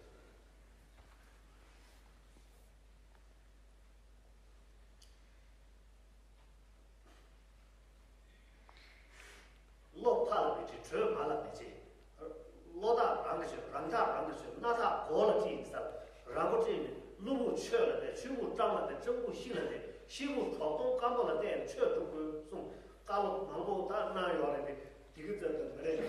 བློ་ཕར་ལ་མི་དྲི་གྲོས་མར་ལ་མི་བྱེད། བློ་ཐག་རང་གིས་ཆོད། རང་ཐག་རང་གིས་ཆོད། སྣ་ཐག་མགོ་ལ་དཀྲིས་ཡིན་ས་ལ་རང་མགོ་དཀྲིས་མིན། གློ་བུར་ཆོས་ལ་བལྟས། ཆོས་བུར་སྤྲང་ལ་བལྟས། སྤྲང་བུར་ཤི་ལ་བལྟས། ཤི་བུར་གྲོག་སྟོང་སྐམ་པོ་ལ་བལྟས་ནས་ཆོས་སྒྲུབ་དགོས་གསུངས། བཀའ་སློབ་མང་པོ་ད་གནང་ཡོད་རེད་དེ། དེ་གི་ཚད་དུ་མི་རེད།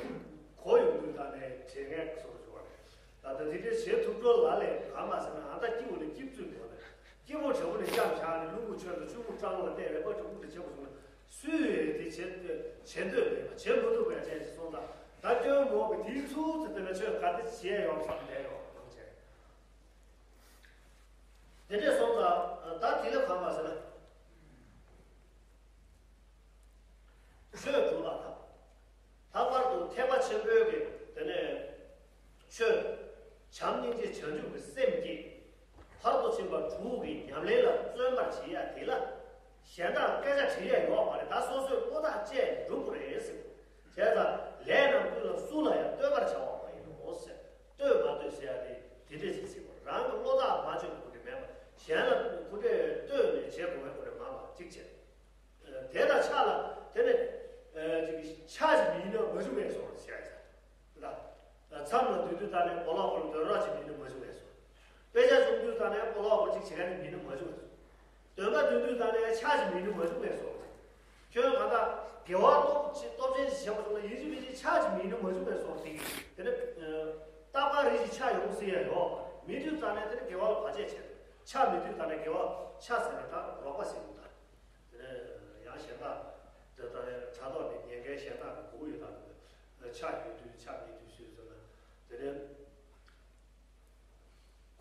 གོ་ཡོང་དུས་ད་ནས་བྱེད་མཁན་སོགས་བྱུང་བ་རེད། ད་ལྟ་དེ་འདྲའི་བྱེད་ཐུབ་འགྲོ་ལ་ལས་གང་མ་ཟེར་ན། ཨ་ད་སྐྱིད་པོ་ལ་སྐྱིད་བཙུན་དགོས་ན། སྐྱིད་པོ་བྱེད་པོ་ནས་བཤམས་བཞག་ནས་གློ་བུར་ཆོས་དང་ཆོས་བུར་སྤྲང་བོ་ལ་བལྟས་རེ་པ་གྲུ་གུ་དེ་བྱེད་པོ་བྱུང་ན། སུས་ཡོད་དེ་བྱེད་བྱེད་འདོད་མེད་པ་བྱེད་མི་ཐུབ་པའི་ཅན་ཞིག་སོང་ཙང་། ད་སྐྱོན་མོ་གི་དེའི་ཚུལ་དེ་དེ་ལ་ཆོས་ག་དེ་བྱེད་ཡོང་བསམ་བསྡད་ཡོང་གང་བྱས། དེ་འདྲས་སོང་ཙང་ད་དེ་ལ་གང་མ་ཟེར་ན། ཆོས་སྒྲུབ་པ་དང་། ལྷག་པར་དུ་ཐེག་པ་ཆེན་པོའི་གི་དེ་ནས་ཆོས། བྱམས་སྙིང་རྗེ་བྱང་ཆུབ་ཀྱི་སེམས་ཀྱིས་ཕར་དུ་ཕྱིན་པ་དྲུག་གི་ཉམས་ལེན་ལ་བརྩོན་པར་བྱེད་ཡ་དེ་ལ། གཞན་དག་སྐད་ཆ་དྲི་ཡ་ཡོད་མ་རེད། ད་སོ་སོའི་བློ་ཐག་བཅད་སྒྲུབ་དགོས་རེད་ཟེར། བྱས་ཙང་ལས་རྣམས་ཀུན་ལ་སུ་ལ་ཡང་ལྟོས་པར་བྱ་བ་མ་ཡིན་ནོ་ཟེར། ལྟོས་མ་ལྟོས་ཟེར་ཡ་དེ་དེ་འདྲས་ཞིག་ཟེར་དགོས། རང་གི་བློ་ཐག་མ་ཆོད་པ་དེ་མེད་པ། གཞན་ལ་ཁོ་འདྲས་ལྟོས་ནས་བྱེད་དགོས་པའི་སྐོར་རེད་མ་པ་གཅིག་བྱས། དེ་དང་ཆ་ལ་དེ་ནི་ཅིག་ཆ་ཞིག་མི་ཡིན་ན་མ་བྱུང་བས་སོ་ཞེས་བྱ། མཚམས་ལ་སྡོད་དུས་ད་ནས་སྤོ་ལོ་སྐོར་འདོན་རོགས་ཅིག་མི་ཡིན་ན་མ་བྱུང་བས་སོ། དཔེ་ཆ་སྲུང་དུས་ད་ནས་སྤོ་ལོ་སྐོར་ཅིག་བྱེད་མཁན་མི་ཡིན་ན་མ་བྱུང་བས་སོ། འདོན་པ་འདོན་དུས་ད་ནས་ཆ་ཞིག་མི་ཡིན་ན་མ་བྱུང་བས་སོ། ཁྱོད་གང་ལྟར་དགེ་བ་སྟོབས་ཆེ་སྟོབས་ཆེན་ཞིག་བྱེད་པ་སོང་ན་ཡིན་གཅིག་མིན་གཅིག་ཆ་ཞིག་མི་ཡིན་ན་མ་བྱུང་བས་སོ། དེ་དེ་ནི་རྟག་པར་རེ་ཞིག་ཆ་ཡོང་ཟེར་ཡ་ཡོད་མེད་དུས་ད་ནས་དེ་ནི་དགེ་བ་ལ་བར་ཆད་བྱེད། ཆ་མེད་དུས་ད་ནས་དགེ་བ་ཆ་ཟེར་ན་ད་རོགས་པ་ཟེར་གྱི་འདུག་དེ་ནས་ཡང་གཞན་དག་དེ་ལྟ་བུའི་དྲ་ཐོག་ནས་ཉན་མཁན་གཞན་དག་གི་གོ་ཡོད་དམ། ཆ་ཡོད་དུས་ཆ་མེད་དུས་སུས་ཟེར་ན། དེ་ནས་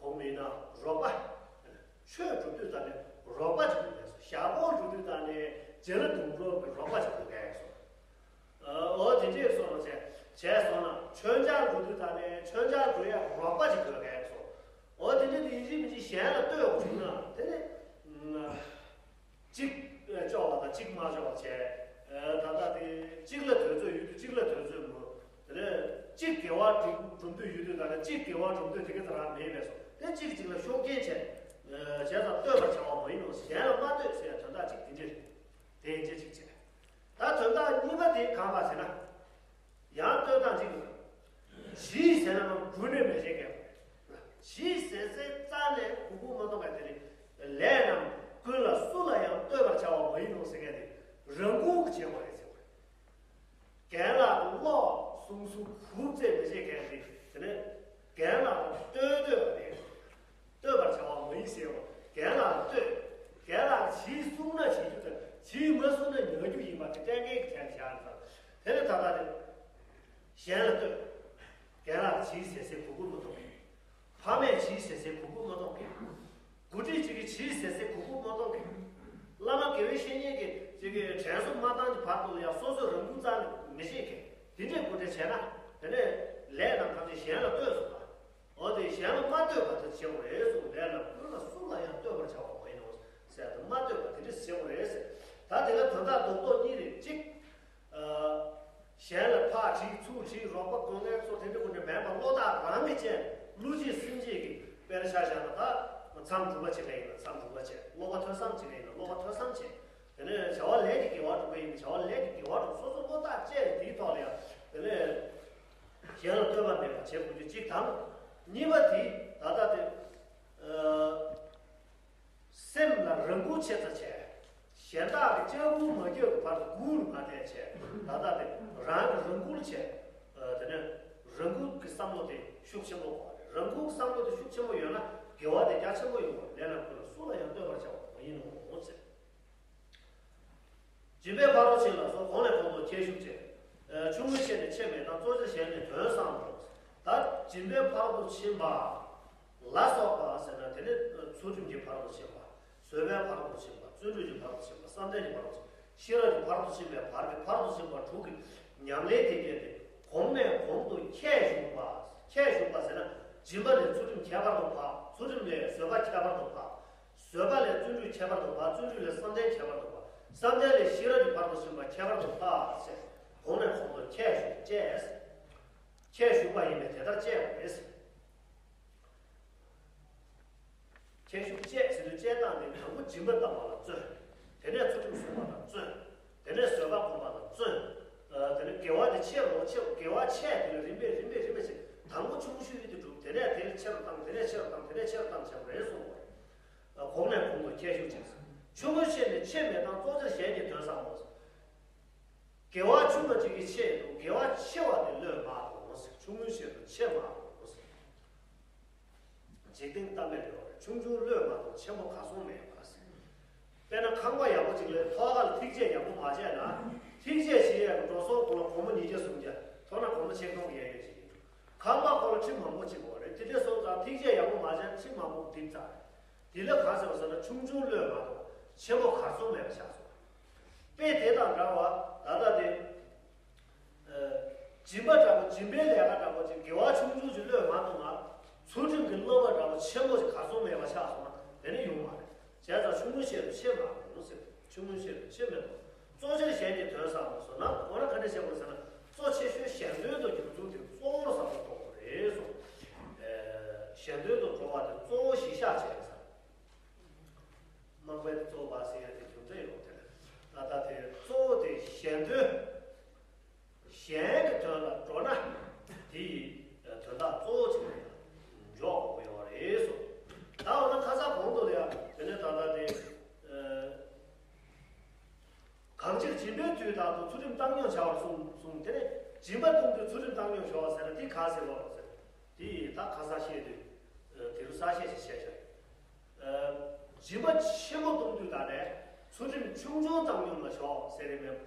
གོང་མིན་ན་རོགས་པ། ཆོས་སྒྲུབ་དུས་ད་ནས་རོགས་པ་ཅིག་དགོས་ངེས་སོ། ཞག་པོ་སྒྲུབ་དུས་ད་ནས་རྗེ་ལ་དུང་འགྲོ་གི་རོགས་པ་ཅིག་དགོས་ངེས་སོ། འོ་དེ་འདྲས་སོང་བྱས་བྱས་སོང་ན་མཆོད་མཇལ་སྒྲུབ་དུས་ད་ནས་མཆོད་མཇལ་སྒྲུབ་ཡ་རོགས་པ་ཅིག་དགོས་ངེས་སོ། འོ་དེ་འདྲས་དེ་ཡིན་གཅིག་མིན་གཅིག་གཞན་ལ་ལྟོས་དགོས་བྱུང་ན་དེ་ནས། གཅིག་ལྕོགས་པ་དང་གཅིག་མ་ལྕོགས་པ་བྱས། ད་ལྟ་དེ་གཅིག་ལ་དུས་ཚོད་ཡོད་དུས་གཅིག་ལ་དུས་ཚོད་མོ། དེ་ནས་གཅིག་དགེ་བ་སྒྲུབ་སྒྲུབ་འདོད་ཡོད་དུས་ད་ནས་གཅིག་དགེ་བ་སྒྲུབ་འདོད་དེ་ག་ཚོད་རང་མེད་པས་སོ། དེ་གཅིག་གཅིག་ལ་ཤུགས་རྐྱེན་བྱས། བྱས་ཙང་ལྟོས་པར་བྱ་བ་མ་ཡིན་ནོ། གཞན་ལ་མ་ལྟོས་ཟེར་ཡ་དོན་དག་གཅིག་དེ་འདྲས་རེད། དེ་འདྲས་གཅིག་བྱས། ད་དོན་དག་གཉིས་པ་དེ་གང་ལ་ཟེར་ན། ཡང་ལྟོས་དང་གཅིག་ལ། ཞི་ཟེར་ན་མ་འགུལ་ནས་མི་བྱེད་མཁན། ཞི་ཟེར་ཟེར་རྩ་ནས་གུ་གུ་མ་གཏོགས་པ་དེ་ནི། ལས་རྣམས་ཀུན་ལ་སུ་ལ་ཡང་ལྟོས་པར་བྱ་བ་མ་ཡིན་ནོ་ཟེར་མཁན་དེ་རང་འགུལ་གྱིས་བྱེད་པ་རེད་ཟེར་བ། རྒན་ལགས་ཀློག་གསུང་གསུང་གུག་རྩེད་མི་བྱེད་མཁན་དེ་དེ་ནི་རྒན་ལགས་ལ་ལྟོས་ལྟོས་པ་རེད། ལྟོས་པར་བྱ་བ་མ་ཡིན་ཟེར་བ། རྒན་ལགས་ལ་ལྟོས། རྒན་ལགས་ཞིག་གསུང་ན་བྱེད་རྒྱུ་དང་ཞིག་མ་གསུང་ན་ཉར་རྒྱུ་ཡིན་པ་དེ་གཏན་འཁེལ་གྱི་ཆ་ནས་བཞག་ན། དེ་ནི་ད་ལྟ་དེ་གཞན་ལ་ལྟོས། རྒན་ལགས་ཞིག་ཟེར་ཟེར་གུ་གུ་མ་གཏོགས་མེད། ཕ་མས་ཞིག་ཟེར་ཟེར་གུ་གུ་མ་གཏོགས་མེད། འགོ་ཁྲིད་ཅིག་གིས་ཞིག་ཟེར་ཟེར་གུ་གུ་མ་གཏོགས་མེད། བླ་མ་དགེ་བའི་བཤེས་གཉེན་གྱིས་ཅིག་གིས་དྲན་གསོ་མ་བཏང་གི་བར་དུ་ལ་ཡང་སོ་སོས་རང་འགུལ་རྩ་ནས་མི་བྱེད་མཁན་དེ་འདྲས་འགོ་ཁྲིད་བྱས་ན། དེ་ནས་ལས་རྣམས་ཐམས་ཅད་གཞན་ལ་ལྟོས་སོང་བ། འོ་དེ་གཞན་ལ་མ་ལྟོས་པ་དེ་བྱེད་དགོས་རེད་གསུངས། ལས་རྣམས་ཀུན་ལ་སུ་ལ་ཡང་ལྟོས་པར་བྱ་བ་མ་ཡིན་ནོ་ཟེར་ཏེ་མ་ལྟོས་པ་དེ་འདྲ་བྱེད་དགོས་རེད་ཟེར། ད་དེ་ལ་དོན་དག་རྡོག་རྡོག་གཉིས་རེད། གཅིག་གཞན་ལ་ཕར་དྲིས་ཚུར་དྲིས་རོགས་པ་དགོས་མཁན་ཚོ་དེ་འདྲ་ཀུན་ནས་མེད་པ་བློ་ཐག་རང་གིས་བཅད་ནས་བློ་གཅིག་སེམས་གཅིག་གིས་དཔེར་ཆ་བཞག་ན་ད་མཚམས་སྒྲུབ་པ་བྱེད་མཁན་ཡིན་ན་མཚམས་སྒྲུབ་པ་བྱེད། ཀློག་པ་ཐོས་བསམ་བྱེད་མཁན་ཡིན་ན་ཀློག་པ་ཐོས་བསམ་བྱེད། དེ་ནས་བྱ་བ་ལས་ཀྱི་དགེ་བ་སྒྲུབ་པ་ཡིན་ན་བྱ་བ་ལས་ཀྱི་དགེ་བ་སྒྲུབ། སོ་སོ་བློ་ཐག་བཅད་དེའི་ཐོག་ལ་ཡང་དེ་ནས་གཞན་ལ་ལྟོས་པ་མེད་པ་བྱེད་དགོས་རྒྱུ་གཅིག་དང་། གཉིས་པ་དེ་ད་ལྟ་དེ་སེམས་ལ་རང་འགུལ་ཆེ་ཙམ་བྱས། གཞན་དག་གི་ལྕག་སྐུལ་མ་རྒྱག་གི་བར་དུ་སྒུག་ནས་མ་བསྡད་བྱས། ད་ལྟ་དེ་རང་གི་རང་འགུལ་བྱས། དེ་ནས་རང་འགུལ་གྱི་བསམ་བློ་དེ་ཤུགས་ཆེན་པོ་དགོས་པ་རེད། རང་འགུལ་གྱི་བསམ་བློ་དེ་ཤུགས་ཆེན་པོ་ཡོད་ན་དགེ་བ་དེ་རྒྱ་ཆེན་པོ་ཡོང་བ་རེད། ལས་རྣམས་ཀུན་ལ་སུ་ལ་ཡང་ལྟོས་པར་བྱ་བ་མ་ཡིན་ནོ་ཟེར། སྦྱིན་པའི་ཕ་རོལ་ཕྱིན་ལ་སོགས་གོང་ལས་གོང་དུ་ཁྱད་ཞུགས་བྱས། ཆུང་ངུའི་ཆེད་ནི་ཆེ་མེད་དང་། གཙོ་ཆེར་གཞན་ནི་དོན་བཟང་འགྲོ། ད་སྦྱིན་པའི་ཕ་རོལ་ཏུ་ཕྱིན་པ་ལ་སོགས་པ་ཟེར་ན་དེ་ནི་ཚུལ་ཁྲིམས་ཀྱི་ཕ་རོལ་ཏུ་ཕྱིན་པ། བཟོད་པའི་བར་དུ་ཕྱིན་པ། བརྩོན་འགྲུས་ཀྱི་བར་དུ་ཕྱིན་པ། བསམ་གཏན་གྱི་བར་དུ་ཕྱིན་པ། ཤེས་རབ་ཀྱི་བར་དུ་ཕྱིན་པའི་བར་གྱི་བར་དུ་ཕྱིན་པ་དྲུག་གི་ཉམས་ལེན་དེ་སྐྱེས་ཏེ། གོང་ནས་གོང་དུ་ཁྱད་ཞུགས་པ། ཁྱད་ཞུགས་པ་ཟེར་ན། སྦྱིན་པ་ལས་ཚུལ་ཁྲིམས་ཁྱད་པར་དུ་འཕགས། ཚུལ་ཁྲིམས་ལས་བཟོད་པ་ཁྱད་པར་དུ་འཕགས། བཟོད་པ་ལས་བརྩོན་འགྲུས་ཁྱད་པར་དུ་འཕགས། བརྩོན་འགྲུས་ལས་བསམ་གཏན་ཁྱད་པར་དུ་འཕགས། བསམ་གཏན་ལས་ཤེས་རབ་ཀྱི་བར་དུ་ཕྱིན་པ་ཁྱད་པར་དུ་འཕགས་ཞེས། གོང་ནས་གོང་དུ་ཁྱད་ཞུགས་བཅས། ཁྱད་ཞུགས་པ་ཡིན་པས་དེ་ལྟར་བཅས་པ་རེད། ཁྱད་ཞུགས་བཅས་ཟེར་དུས་བཅས་སྟངས་དེ། དང་པོ་སྦྱིན་པ་བཏང་བ་ལ་བརྩོན། དེ་ནས་ཚུལ་ཁྲིམས་སྲུང་བ་ལ་བརྩོན། དེ་ནས་བཟོད་པ་སྒོམ་པ་ལ་བརྩོན། ཨ། དེ་ནས་དགེ་བ་དེ་ཆེ་རུ་ཆེ་རུ། དགེ་བ་ཆེ་དེ་ལ་རིམ་པས་རིམ་པས་རིམ་པས་ཆེ། དང་པོ་ཆུང་ཤོས་དེ་སྒྲུབ། དེ་ནས་དེ་ཆེ་རུ་བཏང་། དེ་ནས་ཆེ་རུ་བཏང་། དེ་ནས་ཆེ་རུ་བཏང་བྱས་པ་རེད་གསུངས་པ་རེད། ཨ། གོང་ནས་གོང་དུ་ཁྱད་ཞུགས་བཅས། ཆུང་ངུའི་ཆེད་ནི་ཆེ་མི་བཏང་། གཙོ་ཆེར་གཞན་གྱི་དོན་བསམ་མོ། དགེ་བ་ཆུང་བ་ཅིག་གི་ཆེད་དུ་དགེ་བ་ཆེ་བ་དེ་བློས་མ་གཏོང་། ཆུང་ངུའི་ཆེད་དུ་ཆེ་མ་གཏོང་། འཇིག་རྟེན་ལྟ་མེད་ཡོད་རེད། ཆུང་ཆུང་བློས་མ་གཏོང་། ཆེན་པོ་གར་སོང་མེད་པ། དཔེར་ན་ཁང་པ་ཡག་པོ་ཅིག་ལས་ཐོག་ཁ་ལ་ཐིག་ཆད་ཡག་པོ་མ་བྱས་ན། ཐིག་ཆད་བྱེད་ཡག་གི་འགྲོ་སོང་ཁོ་ལ་སྒོར་མོ་ཉིས་བརྒྱ་སུམ་བརྒྱ། མཐོ་ན་སྒོར་མོ་ཆིག་སྟོང་གཡས་གཡོན་བྱེད་ཀྱི་འདུག་ཁང་པ་ཁོ་ལ་ཁྲི་མང་པོ་ཅིག་དགོས་རེད། དེ་འདྲ་སོང་ཙང་ཐིག་ཆད་ཡག་པོ་མ་བྱས་ན་ཁྲི་མང་པོ་འགྲིག་ཙང་རེད། དེ་ལ་ག་ཟེར་བ་ཟེར་ན། ཆུང་ཆུང་བློས་མ་གཏོང་། ཆེན་པོ་གར་སོང་མེད་པ་ཆགས་སོང་། དཔེ་དེ་དང་འདྲ་བ་ད་ལྟ་དེ། ཨ། སྦྱིན་པ་འདྲ་པོ། སྦྱིན་པའི་ལས་ཀ་འདྲ་པོ་ཅིག་དགེ་བ་ཆུང་ཆུང་ཅིག་བློས་མ་གཏོང་ན། ཚུལ་ཁྲིམས་ཀྱི་བསླབ་པ་འདྲ་པོ་ཆེན་པོ་ཅིག་གར་སོང་མེད་པ་ཆགས་སོང་ན། དེ་ནི་ཡོང་མ་རེད། བྱས་ཙང་ཆུང་ངུའི་ཆེད་དུ་ཆེ་མ་གཏོང་ཟེར། ཆུང་ངུའི་ཆེད་དུ་ཆེ་མི་གཏོང་། གཙོ་ཆེར་གཞན་གྱི་དོན་བསམ་མོ་ཟེར་ན། འོ་ན་ག་འདྲ་བྱེད་དགོས་ཟེར་ན། གཙོ་ཆེ་ཤོས་གཞན་དོན་དུ་རྒྱུ་མཚུངས་དེ་གཙོ་བོར་བསམ་བློ་གཏོང་དགོས་རེད་གསུངས། ཨ། གཞན་དོན་དུ་འགྲོ་བ་དེ་གཙོ་བོ་གཞི་བཞག་བྱས་ཟེར། དམག་དཔོན་གཙོ་བོ་བ་ཟེར་ཡ་དེ་རྒྱུ་མཚན་ཡོད་དེ། ད་ལྟ་དེ་གཙོ་བོ་དེ་གཞན་དོན། གཞན་གྱི་དོན་ལ་འགྲོ་ན། དེ་ཡི་དོན་དག་གཙོ་བོ་ཅིག་ལ་ཡང་འཇོག་དགོས་ཀྱི་ཡོད་རེད་གསུངས། ད་འོ་ན་ཁ་སང་གོང་དུ་ལ་ཡང་དེ་ནས་ད་ལྟ་དེ། ཨ། གང་ཕྱིར་སྦྱིན་པའི་དུས་དག་ཏུ། ཚུལ་ཁྲིམས་བཏང་སྙོམས་བྱ་བར་གསུངས་གསུངས། དེ་ནས་སྦྱིན་པ་གཏོང་དུས་ཚུལ་ཁྲིམས་བཏང་སྙོམས་ཞོག་ཟེར་ན། དེ་ག་ཟེར་བ་རེད་ཟེར། དེ་ཡིས་ད་ཁ་སང་བཤད་དུས། ཨ། དེ་རུ་གསལ་བཤད་ཅིག་བྱས་བཞག་ཨ། སྦྱིན་པ་ཆེན་པོ་གཏོང་དུས་དག་ནས་ཚུལ་ཁྲིམས་ཆུང་ཆུང་བཏང་སྙོམས་ལ་ཞོག་ཟེར་རེད་མོད།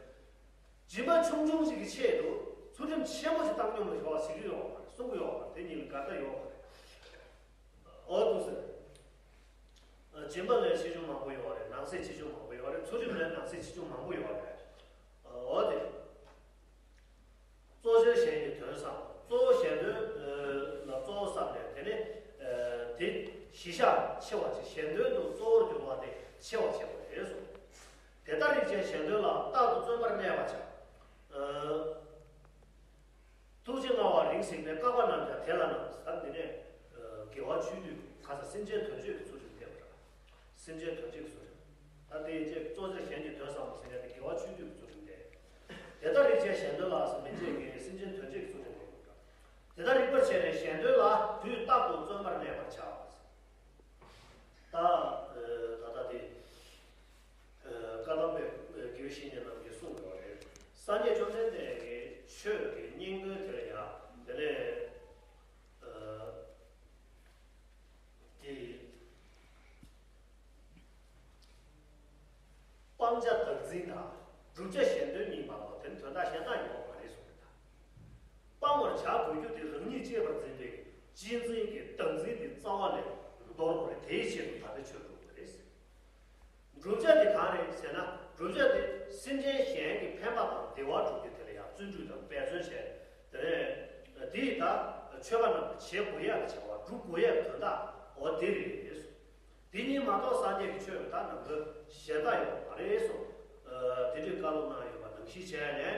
སྦྱིན་པ་ཆུང་ཆུང་ཞིག་གི་ཆེད་དུ་ཚུལ་ཁྲིམས་ཆེན་པོ་ཞིག་བཏང་སྙོམས་ལ་ཞོག་ཟེར་གྱི་ཡོད་མ་རེད། གསུང་གི་ཡོད་མ་རེད། དེ་གཉིས་ལ་འགལ་ཟླ་ཡོད་མ་རེད། འོ་འདུག་ཟེར། ཨ། སྦྱིན་པ་ལས་ཆེ་ཆུང་མང་པོ་ཡོད་རེད། ནང་གསེས་ཆེ་ཆུང་མང་པོ་ཡོད་རེད། ཚུལ་ཁྲིམས་ལས་ནང་གསེས་ཆེ་ཆུང་མང་པོ་ཡོད་རེད། འོ་དེ། གཙོ་ཆེར་གཞན་གྱི་དོན་བསམ། གཙོ་བོ་གཞན་དོན་ལ་གཙོ་བོ་བསམ་ནས། དེ་ནས་དེ་གཞི་བཞག་ཆེ་བ་ཅིག་གཞན་དོན་དུ་གཙོ་བོར་གྱུར་པ་དེ་ཆེ་བ་ཆེ་བ་རེད་གསུངས། དེ་ལྟར་རིགས་ཅན་གཞན་དོན་ལ། རྟག་ཏུ་བརྩོན་པར་གནས་པར་བྱ། ཐུགས་རྗེ་མངའ་བ་རིང་གཟིགས་ནས། བཀག་པ་རྣམས་ཀྱང་དེ་ལ་སྣང་། ད་འདི་ནས་དགེ་བ་བཅུའི་བསྡུས་ཁ་སང་སེམས་ཅན་དོན་སྤྱོད་ཀྱི་ཚུལ་ཁྲིམས་བསྟན་པ་རེད། སེམས་ཅན་དོན་བྱེད་ཀྱི་ཚུལ་ཁྲིམས། ད་དེ་ཡི་ཚེ་གཙོ་ཆེར་གཞན་གྱི་དོན་བསམ་པ་ཟེར་ཡ་དེ་དགེ་བ་བཅུ་བསྡུས་ཀྱི་ཚུལ་ཁྲིམས་ཏེ། དེ་ལྟར་རིགས་ཅན་གཞན་དོན་ལ་ཟེར་མི་བྱེད་ཀྱི་སེམས་ཅན་དོན་བྱེད་ཀྱི་ཚུལ་ཁྲིམས་ཡོད་པ་འདྲ། དེ་ལྟར་རིགས་པར་བྱས་ནས་གཞན་དོན་ལ་དུས་རྟག་ཏུ་བརྩོན་པར་གནས་པར་བྱ། ད་ད་ལྟ་དེ་བཀའ་གདམས་པའི་དགེ་བའི་བཤེས་གཉེན་རྣམས་ཀྱིས་གསུངས་ཡོད་རེད། སངས་རྒྱས་བཅོམ་ལྡན་འདས་ཀྱི་ཆོས་ཀྱི་སྙིང་དོན་དེ་ལ་ཡང་དེ་ནས། དེ། སྤང་བྱ་བདག་འཛིན་དང་། བསྒྲུབ་བྱ་གཞན་དོན་གཉིས་མ་གཏོགས། དེ་ནི་དོན་དག་གཞན་དག་ཡོད་མ་རེད་གསུངས་པ་དང་། སྤང་བར་བྱ་དགོས་རྒྱུ་དེ་རང་ཉིད་གཅེས་པར་འཛིན་པའི་གཅེས་འཛིན་གྱི་བདག་འཛིན་དེ་རྩ་བ་ནས་འདོར་དགོས་རེད། དེའི་ཆེད་དུ་ད་ལྟ་ཆོས་སྒྲུབ་དགོས་རེད། བསྒྲུབ་བྱ་དེ་གང་རེད་ཟེར་ན། བསྒྲུབ་བྱ་དེ་སེམས་ཅན་གཞན་གྱི་ཕན་པ་དང་བདེ་བ་སྒྲུབ་རྒྱུ་དེ་ལ་ཡང་བརྩོན་འགྲུས་དང་འབད་བརྩོན་བྱས། དེ་ནས་དེ་ཡི་ད་ཆོས་པ་རྣམས་ཀྱིས་བྱེད་དགོས་ཡ་གི་བྱ་བ། སྒྲུབ་དགོས་ཡ་གི་དོན་དག་འོ་དེ་རེད། དེ་གཉིས་མ་གཏོགས་སངས་རྒྱས་ཀྱི་ཆོས་ཀྱི་ད་ནང་དོན་གཞན་དག་ཡོད་མ་རེད་གསུངས། དེ་འདྲའི་བཀའ་སློབ་གནང་ཡོད་པ་ནང་བཞིན་བྱས་ནས།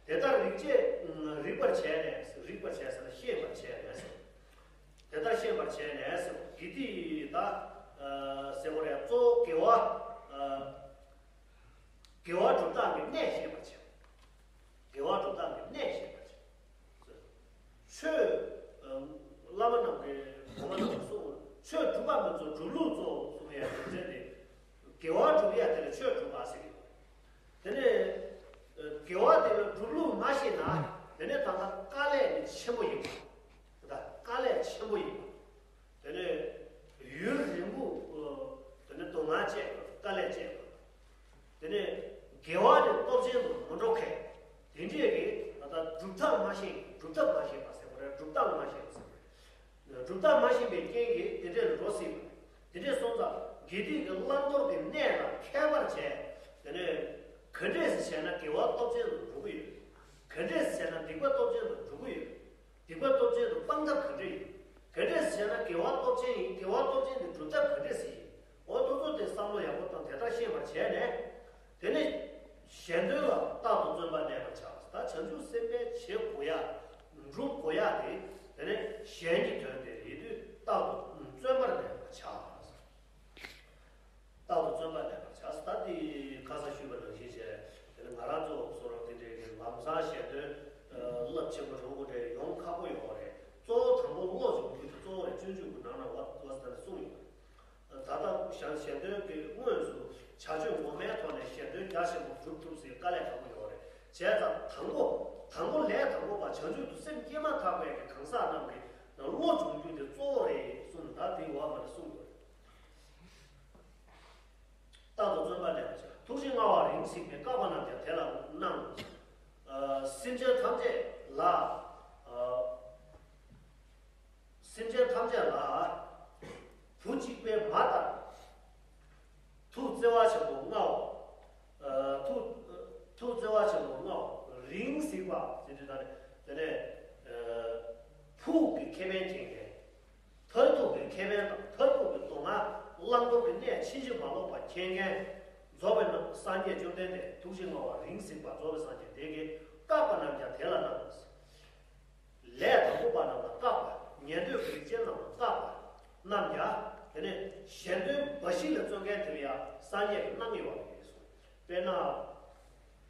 དེ་ལྟར་རིགས་བྱས། རིགས་པར་བྱས་ནས། རིགས་པར་བྱས་ཟེར་ན་ཤེས་པར་བྱས་ནས། དེ་ལྟར་ཤེས་པར་བྱས་ནས་ཟེར་གི་དེ་ད་ཟེར་བ་རེད། གཙོ་བོ་དགེ་བ། དགེ་བ་སྒྲུབ་སྟངས་ཀྱི་གནད་ཤེས་པར་བྱས། དགེ་བ་སྒྲུབ་སྟངས་ཀྱི་གནད་ཤེས་པར་བྱས། ཆོས། བླ་མ་རྣམས་ཀྱིས། གོང་མ་རྣམས་ཀྱིས་གསུངས། ཆོས་སྒྲུབ་པ་མི་གཙོ་སྒྲུབ་ལུགས་གཙོ་གསུང་ཡའི་རྒྱུ་མཚན་དེ། དགེ་བ་སྒྲུབ་ཡ་དེ་ལ་ཆོས་སྒྲུབ་པ་ཟེར་གྱི་ཡོད། དེ་ནས་དགེ་བ་དེ་ལ་སྒྲུབ་ལུགས་མ་ཤེས་ན། དེ་ནས་ད་ལྟ་དཀའ་ལས་ནི་ཆེན་པོ་ཡིན་པ། ད་དཀའ་ལས་ཆེན་པོ་ཡིན་པ། དེ་ནས་ཡུན་རིང་པོ། དེ་ནས་སྡུག་བསྔལ་སྤྱད་དགོས། དཀའ་ལས་སྤྱད་དགོས། དེ་ནས་དགེ་བ་དེ་སྟོབས་ཆེན་དུ་མི་འགྲོ་མཁན། དེ་འདྲས་ཀྱི་ད་ལྟ་སྒྲུབ་ཐབས་མ་ཤེས། སྒྲུབ་ཐབས་མ་ཤེས་པ་ཟེར་བ་རེད། སྒྲུབ་སྟངས་མ་ཤེས་པ་ཟེར་བ་རེད། སྒྲུབ་སྟངས་མ་ཤེས་པའི་རྐྱེན་གྱིས་དེ་འདྲས་ལ་འགྲོ་སྲིད་པ་རེད། དེ་འདྲས་སོང་ཙང་ དགེ་སྡིག་གི་བླང་དོར་གྱི་གནས་དང་ཁྱད་པར་བྱས། དེ་ནས་ག་འདྲས་སེ་བྱས་ན་དགེ་བ་སྟོབས་ཆེན་དུ་འགྲོ་གི་ཡོད། ག་འདྲས་སེ་བྱས་ན་སྡིག་པ་སྟོབས་ཆེན་དུ་འགྲོ་གི་ཡོད། སྡིག་པ་སྟོབས་ཆེན་དུ་སྤང་ཐབས་ག་འདྲ་ཡིན། ག་འདྲས་སེ་བྱས་ན་དགེ་བ་སྟོབས་ཆེན་ཡིན། དགེ་བ་སྟོབས་ཆེན་དུ་སྒྲུབ་ཐབས་ག་འདྲས་སེ་ཡིན། འོ་དེ་ཚོ་དེ་བསམ་བློ་ཡག་པོ་བཏང་དེ་ལྟར་ཤེས་པར་བྱས་ནས། དེ་ནས་གཞན་དོན་ལ་རྟག་ཏུ་བརྩོན་པ་གནས་པར་བྱ། ད་བྱང་ཆུབ་སེམས་དཔའི་བྱེད་དགོས་ཡ། འགྲུབ་དགོས་ཡ་དེ། དེ་ནས་གཞན་གྱི་དོན་དེ་ཡིན་དུས་རྟག་ཏུ་བརྩོན་པར་གནས་པར་བྱ། རྟག་ཏུ་བརྩོན་པ་གནས་པར་བྱ། ད་དེ་ཁ་སང་ཞུས་པ་ནང་བཞིན་བྱས། དེ་ནས་ང་རང་ཚོ་བཟོ་འདྲ་དེ་འདྲའི་གི་ལམ་སང་གཞན་དོན་རླབས་ཆེན་པོ་འགྲོ་དགོས་དེ་ཡོང་ཁག་པོ་ཡོད་རེད། གཙོ་བོ་དང་པོ་བློ་སྦྱོང་རྒྱུ་དེ་གཙོ་བོ་རེད། སྤྱོད་འཇུག་གི་ནང་ན་བ་བ་ཟེར་ནས་གསུངས་ཡོད། ད་ལྟ་གཞན་གཞན་དོན་གྱི་དངོས་སུ་བྱ་སྤྱོད་ངོ་མའི་ཐོག་ནས་གཞན་དོན་རྒྱ་ཆེན་པོ་སྒྲུབ་ཐུབ་སའི་དཀའ་ལས་ཁག་པོ་ཡོད་རེད། བྱས་ཙང་དང་པོ་དང་པོ་ལས་དང་པོ་པ་བྱང་ཆུབ་ཏུ་སེམས་བསྐྱེད་མ་ཐག་པའི་གི་གང་ཟག་རྣམས་ཀྱི་བློ་སྦྱོང་རྒྱུ་དེ་གཙོ་བོ་རེད་གསུངས། ད་དེ་འོག་མ་ནས་གསུངས་ཡོད་རེད། རྟག་ཏུ་བརྩོན་པ་གནས་པར་བྱ། ཐུགས་རྗེ་མངའ་བ་རིང་གཟིགས་པས། བཀག་པ་རྣམས་ཀྱང་དེ་ལ་གནང་། ཨ། སེམས་ཅན་ཐམས་ཅད་ལ། ཨ། སེམས་ཅན་ཐམས་ཅད་ལ་བུ་གཅིག་པའི་མ་ལྟར་ཐུགས་བརྩེ་བ་ཆེན་པོ་མངའ་བ། ཨ། ཐུགས་ཐུགས་བརྩེ་བ་ཆེན་པོ་མངའ་བ། རིང་གཟིགས་པ་ཟེར་དུས་ད་ནི་དེ་ནས། ཨ། ཕུགས་ཀྱི་ཁེ་ཕན་བྱེད་མཁན། མཐར་ཐུག་གི་ཁེ་ཕན་དང་མཐར་ཐུག་གི་དོན་ལྔ་བླང་དོར་གྱི་གནས་ཕྱིན་ཅི་མ་ལོག་པ་མཁྱེན་མཁན། རྫོགས་པའི་སངས་རྒྱས་བཅོམ་ལྡན་འདས་ཐུགས་རྗེ་མངའ་བ་རིང་གཟིགས་པ་རྫོགས་པའི་སངས་རྒྱས་དེ་གིས་བཀག་པ་རྣམས་ཀྱང་དེ་ལ་གནང་། ལས་དང་པོ་པ་རྣམས་ལ་བཀག་པ། ཉན་ཐོས་ཀྱི་རིགས་ཅན་རྣམས་ལ་བཀག་པ་རྣམས་ཀྱང་དེ་ནས་གཞན་དོན་འབའ་ཞིག་ལ་བརྩོན་མཁན་དེ་ལ་ཡང་སངས་རྒྱས་ཀྱིས་གནང་ཡོད་པ་རེད་གསུངས། དཔེར་ན།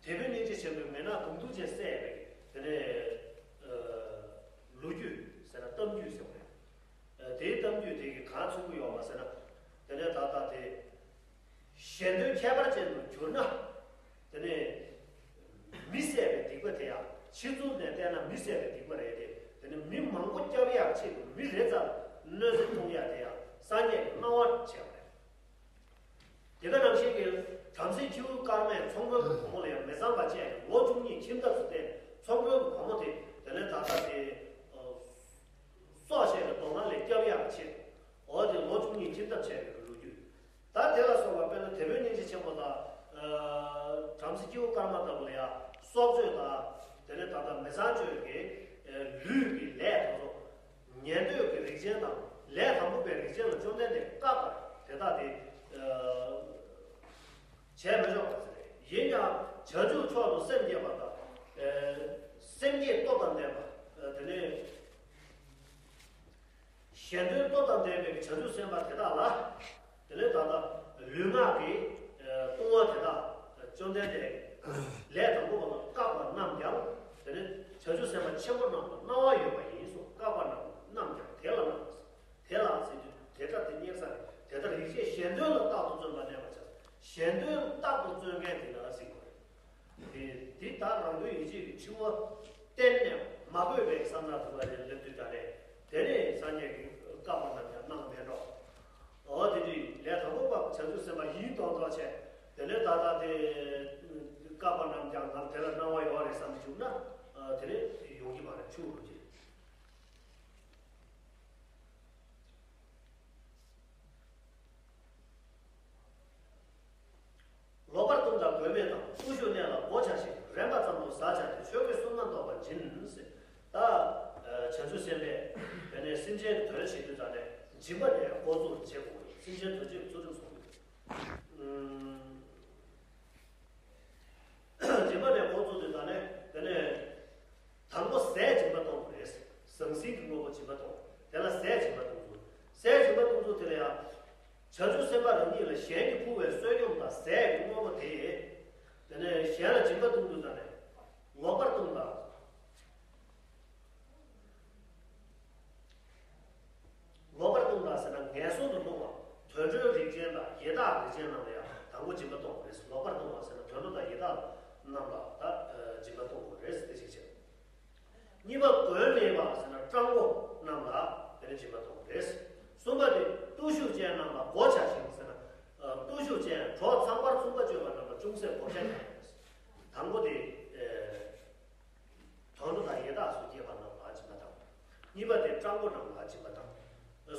དེད་དཔོན་སྙིང་རྗེ་ཆེན་པོས་མེ་ནག་མདུང་ཐུང་ཅན་བསད་པའི་དེ་ནས། ཨ། ལོ་རྒྱུས་ཟེར་ན་གཏམ་རྒྱུད་ཟེར་བ་རེད། ཨ། དེའི་གཏམ་རྒྱུད་དེ་གིས་གང་མཚོན་གྱི་ཡོད་མ་ཟེར་ན། དེ་ནས་ད་ལྟ་དེ་གཞན་དོན་ཁྱད་པར་ཅན་དུ་གྱུར་ན། དེ་ནས་མི་བསད་པའི་སྡིག་པ་དེ་ཡང་ཕྱི་ཚུལ་ནས་བལྟས་ན་མི་བསད་པའི་སྡིག་པ་རེད་དེ། དེ་ནས་མི་མང་པོ་སྐྱོབ་ཡག་ཆེད་དུ་མི་རེ་ཙམ་གནོད་འཚེ་གཏོང་ཡག་དེ་ཡང་སངས་རྒྱས་ཀྱིས་གནང་བ་བྱས་པ་རེད། དེ་ག་ནང་བཞིན་གྱི་བྲམ་ཟེ་ཁྱེའུ་སྐར་མས་ཚོང་དཔོན་གྱི་བུ་མོ་ལ་ཡང་མི་ཚངས་པ་བཅས་ནས་ལོ་བཅུ་གཉིས་ཁྱིམ་ཐབ་སུ་བསྟེན། ཚོང་དཔོན་གྱི་བུ་མོ་དེ་དེ་ནས་ད་ལྟ་དེ། ཨ། སྲོག་བཅད་པའི་དོགས་སྣང་ལས་སྐྱོབ་ཡག་ཆེད། འོ་དེ་ལོ་བཅུ་གཉིས་ཁྱིམ་ཐབ་བྱས་པའི་ལོ་རྒྱུས། ད་དེ་ལ་སོགས་པ་དཔེར་ན་དེད་དཔོན་སྙིང་རྗེ་ཆེན་པོ་དང་། ཨ། བྲམ་ཟེ་ཁྱེའུ་སྐར་མ་ལྟ་བུ་ལ་ཡང་སྲོག་གཅོད་དང་དེ་ནས་ད་ལྟ་མི་ཚངས་སྤྱོད་ཀྱི། ཨ། ལུས་ཀྱི་ལས་དེ་ཚོ། ཉན་ཐོས་ཀྱི་རིགས་ཅན་དང་ལས་དང་པོ་པའི་རིགས་ཅན་ལ་བཅོམ་ལྡན་འདས་བཀག་པ་དེ་དག་དེ། ཨ། བྱས་མི་ཆོག་པ་ཟེར། ཡིན་ཀྱང་བྱང་ཆུབ་མཆོག་ཏུ་སེམས་བསྐྱེད་པ་དང་། ཨ། སེམས་བསྐྱེད་སྟོབས་དང་ལྡན་པ། ཨ། དེ་ནས་གཞན་དོན་སྟོབས་དང་ལྡན་པའི་བྱང་ཆུབ་སེམས་དཔའ་དེ་དག་ལ། དེ་ནས་ད་ལྟ་ལུས་ངག་གི། ཨ། ལྟུང་བ་དེ་དག་བཅོམ་ལྡན་འདས་ལས་དང་པོ་པ་ལ་བཀག་པ་རྣམས་ཀྱང་། དེ་ནས་བྱང་ཆུབ་སེམས་དཔའ་ཆེན་པོ་རྣམས་ལ་གནང་བ་ཡོད་པ་ཡིན་གསུངས། བཀག་པ་རྣམས་རྣམས་ཀྱང་དེ་ལ་གནང་། དེ་ལ་ཟེར་དུས་དེ་སྒྲ་དེ་སྙན་ས་རེད། དེ་ལྟར་རིགས་ཤེས་གཞན་དོན་ལ་རྟག་ཏུ་བརྩོན་པ་གནས་པར་བྱ། གཞན་དོན་རྟག་ཏུ་བརྩོན་མཁན་དེ་ལ་ཟེར་དགོས་རེད། དེ་དེ་ལྟར་རང་དོན་ཡིད་བྱེད་ཀྱི་འཆིང་བ་གཏན་ནས་མ་གོས་པའི་བསམ་པ་དུ་བ་ལས་སླེབས་དུས་ད་རེད། དེ་ནས་སངས་རྒྱས་ཀྱིས་བཀག་པ་རྣམས་ཀྱང་གནང་མེད་འགྲོ། འོ་དེ་དུས་ལས་དང་པོ་པ་བྱང་ཆུབ་སེམས་དཔའ་ཡིན་མདོག་མདོག་བྱས། དེ་ནས་ད་ལྟ་དེ་བཀག་པ་རྣམས་ཀྱང་ང་དེ་ལ་གནང་བ་ཡོད་རེད་བསམ་གྱི་བཅུག་ན། དེ་ནས་ཡོང་གི་མ་རེད། ཆུ་རུ་གྱི། ལོག་པར་ལྟུང་དང་གོས་མེད་དང་། བརྟུལ་ཞུགས་གནས་ལ་གོ་ཆ་ཞིང་། རན་པ་ཙམ་དུ་ཟ་བྱ་སྟེ། ཆོས་གོས་སྲུང་མ་མདོག་པར་སྦྱིན་ཟེར། ད་བྱང་ཆུབ་སེམས་དཔས་དེ་ནས་སེམས་ཅན་གྱི་དོན་བྱེད་དུས་ཙམ་ནས་སྦྱིན་པ་ནས་འགོ་བཙུགས་བྱེད་དགོས། སེམས་ཅན་དོན་བྱེད་ཀྱི་ཚུལ་ཁྲིམས་སྲུང་དགོས། སྦྱིན་པ་ནས་འགོ་བཙུགས་ཏེ་ད་ནས་དེ་ནས་དང་པོ་ཟས་སྦྱིན་པ་གཏོང་དགོས་རེད། ཟང་ཟིང་གི་དངོས་པོ་སྦྱིན་པ་གཏོང་། དེ་ལ་ཟས་སྦྱིན་པ་གཏོང་ཚུལ། ཟས་སྦྱིན་པ་གཏོང་ཚུལ་དེ་ལ་ཡང་། བྱང་ཆུབ་སེམས་དཔའ་རང་ཉིད་ལ་གཞན་གྱིས་ཕུལ་བའི་བསོད་སྙོམས་དང་ཟས་ཀྱི་དངོས་པོ་དེ། དེ་ནས་གཞན་ལ་སྦྱིན་པ་གཏོང་དུས་ཙམ་ནས་ལོག་པར་ལྟུང་དང་། ལོག་པར་ལྟུང་དང་ཟེར་ན་ངན་སོང་དུ་ལྟུང་བ། དུད་འགྲོའི་རིགས་ཅན་དང་ཡི་དྭགས་རིགས་ཅན་རྣམས་ལ་ཡང་དང་པོ་སྦྱིན་པ་གཏོང་དགོས་རེད། ལོག་པར་ལྟུང་བ་ཟེར་ན་དུད་འགྲོ་དང་ཡི་དྭགས་རྣམས་ལ་ད་སྦྱིན་པ་གཏོང་དགོས་རེད་ཟེར་ཏེ་ཞིག་བྱས། གཉིས་པ་གོས་མེད་པ་ཟེར་ན་སྤྲང་པོ་རྣམས་ལ་དེ་ནས་སྦྱིན་པ་གཏོང་དགོས་རེད། གསུམ་པ་དེ་བརྟུལ་ཞུགས་ཅན་རྣམས་ལ་གོ་ཆ་ཞིང་ཟེར་ན། བརྟུལ་ཞུགས་ཅན་གྲོགས་ཚངས་པར་མཚུངས་པ་སྤྱོད་པ་རྣམས་ལ་ཅུང་ཟད་བགོ་བཤའ་རྒྱག་དགོས་རེད། དང་པོ་དེ། དུད་འགྲོ་དང་ཡི་དྭགས་སུ་སྐྱེས་པ་རྣམས་ལ་སྦྱིན་པ་དང་། གཉིས་པ་དེ་སྤྲང་པོ་རྣམས་ལ་སྦྱིན་པ་དང་།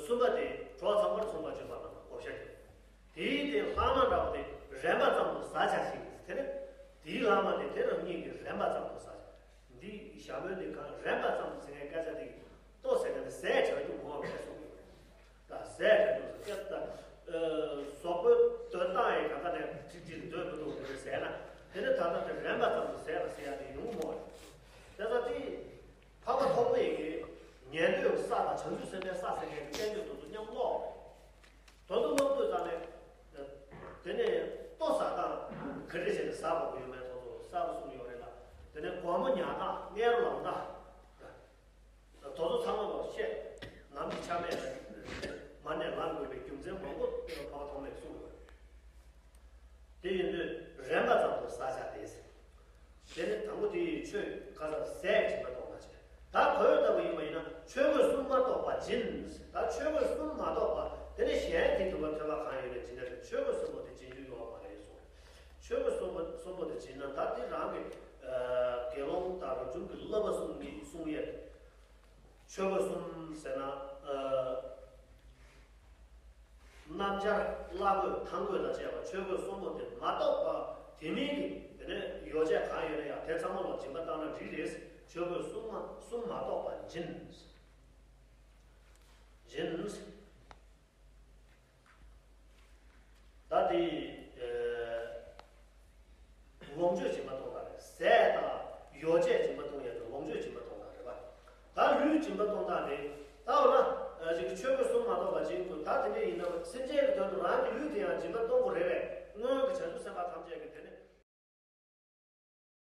གསུམ་པ་དེ་གྲོགས་ཚངས་པར་མཚུངས་པ་སྤྱོད་པ་རྣམས་ལ་བགོ་བཤའ་རྒྱག་རན་པ་ཙམ་དུ་ཟ་བྱ་ཞིག་དེ་ནི་དེའི་ལམ་མ་དེ་དེ་རང་ཉིད་ཀྱིས་རན་པ་ཙམ་དུ་ཟ་བྱ། འདི་ཞྭ་མོའི་འདི་གང་རན་པ་ཙམ་དུ་ཟེར་མཁན་སྐད་ཆ་དེ་ལྟོ་ཟེར་མཁན་དེ་ཟས་བྱ་རྒྱུ་ངོ་བས་གསུངས་ཡོད་རེད། ད་ཟས་བྱ་རྒྱུ་ཟེར་སྐད་ད་གཟུགས་པོའི་འདོད་སྟངས་ཡི་གང་ག་ནས་ཅིག་ཅིག་འདོད་མི་འདུག་ཟེར་ན་དེ་ནི་ད་ལྟ་དེ་རན་པ་ཙམ་དུ་ཟས་ལ་ཟེར་ཡ་དེ་ཡོང་མོ་རེད། དེ་ཚོ་དེ། འཕགས་པ་ཐོགས་མེད་ཀྱིས་ཉན་ཐོས་ཀྱི་ས་དང་བྱང་ཆུབ་སེམས་དཔའི་ས་ཟེར་མཁན་གྱི་བསྟན་བཅོས་དེ་ཚོ་མཉམ་ཀློག་དོན་དུ་སློབ་དུས་ཙམ་ནས། དེ་ནས་ལྟོ་ཟ་སྟངས་ག་འདྲ་བྱས་ནས་ཟ་དགོས་ཀྱི་ཡོད་མེད་དེ་ཚོ་གསལ་པོ་གསུངས་ཡོད་རེད་ལ། དེ་ནས་དགོང་མོ་ཉལ་སྟངས་གཉེར་ལངས་སྟངས། དེ་ཚོ་ཚང་མ་ལ་བཤད། ནམ་གྱི་ཆ་མེད་ལ་མ་ནས་ལངས་དགོས་པའི་རྒྱུ་མཚན་མང་པོ་འཕགས་པ་ཐོགས་མེད་གསུངས་ཡོད། དེ་ཡིན་དུས་རན་པ་ཙམ་དུ་ཟ་བྱ་སྟེ། དེ་ནི་དང་པོ་དེ་ཡི་ཆོས་ཁ་ས་ཟས་སྦྱིན་པ་གཏོང་བ་བྱེད། ད་གོས་ལྟ་བུ་ཡིན་པ་ཡིན་ན་ཆོས་གོས་གསུམ་མ་གཏོགས་པ་སྦྱིན། ད་ཆོས་གོས་གསུམ་མ་གཏོགས་པ་དེ་ནི་གཞན་དེ་དུ་བ་ཐོས་པ་གང་ཡོད་ནས་སྦྱིན་ན་རེད། ཆོས་གོས་གསུམ་པོ་དེ་སྦྱིན་རྒྱུ་ཡོད་མ་རེད་གསུངས། ཆོས་གོས་གསུམ་པོ་གསུམ་པོ་དེ་སྦྱིན་ན་ད་དེ་རང་གི་དགེ་སློང་དང་རབ་བྱུང་གི་བསླབ་པ་གསུང་གི་གསུང་ཡས། ཆོས་གོས་གསུམ་ཟེར་ན། སྣམ་སྦྱར་བླ་གོས་ཐང་གོས་དང་བཅས་པ་ཆོས་གོས་གསུམ་པོ་དེ་མ་གཏོགས་པ་དེ་མིན་གྱི་དེ་ནས་ཡོ་བྱད་གང་ཡོད་ན་ཡང་དེ་ཚང་མ་ལ་སྦྱིན་པ་བཏང་ན་འགྲིག་རེད། ཆོས་གོས་གསུམ་མ་གསུམ་མ་གཏོགས་པ་སྦྱིན། སྦྱིན། ད་དེ་ལོངས་སྤྱོད་སྦྱིན་པ་གཏོང་སྟངས་རེད། ཟས་དང་ཡོ་བྱད་སྦྱིན་པ་གཏོང་ཡ་དེ་ལོངས་སྤྱོད་སྦྱིན་པ་གཏོང་སྟངས་རེད་པ། ད་ལུས་སྦྱིན་པ་གཏོང་སྟངས་དེ་ད་འོ་ན་ཅིག་ཆོས་གོས་གསུམ་མ་གཏོགས་པ་སྦྱིན་དགོས། ད་དེ་འདྲ་ཡིན་ན་སེམས་ཅན་གྱི་དོན་དུ་རང་གི་ལུས་དེ།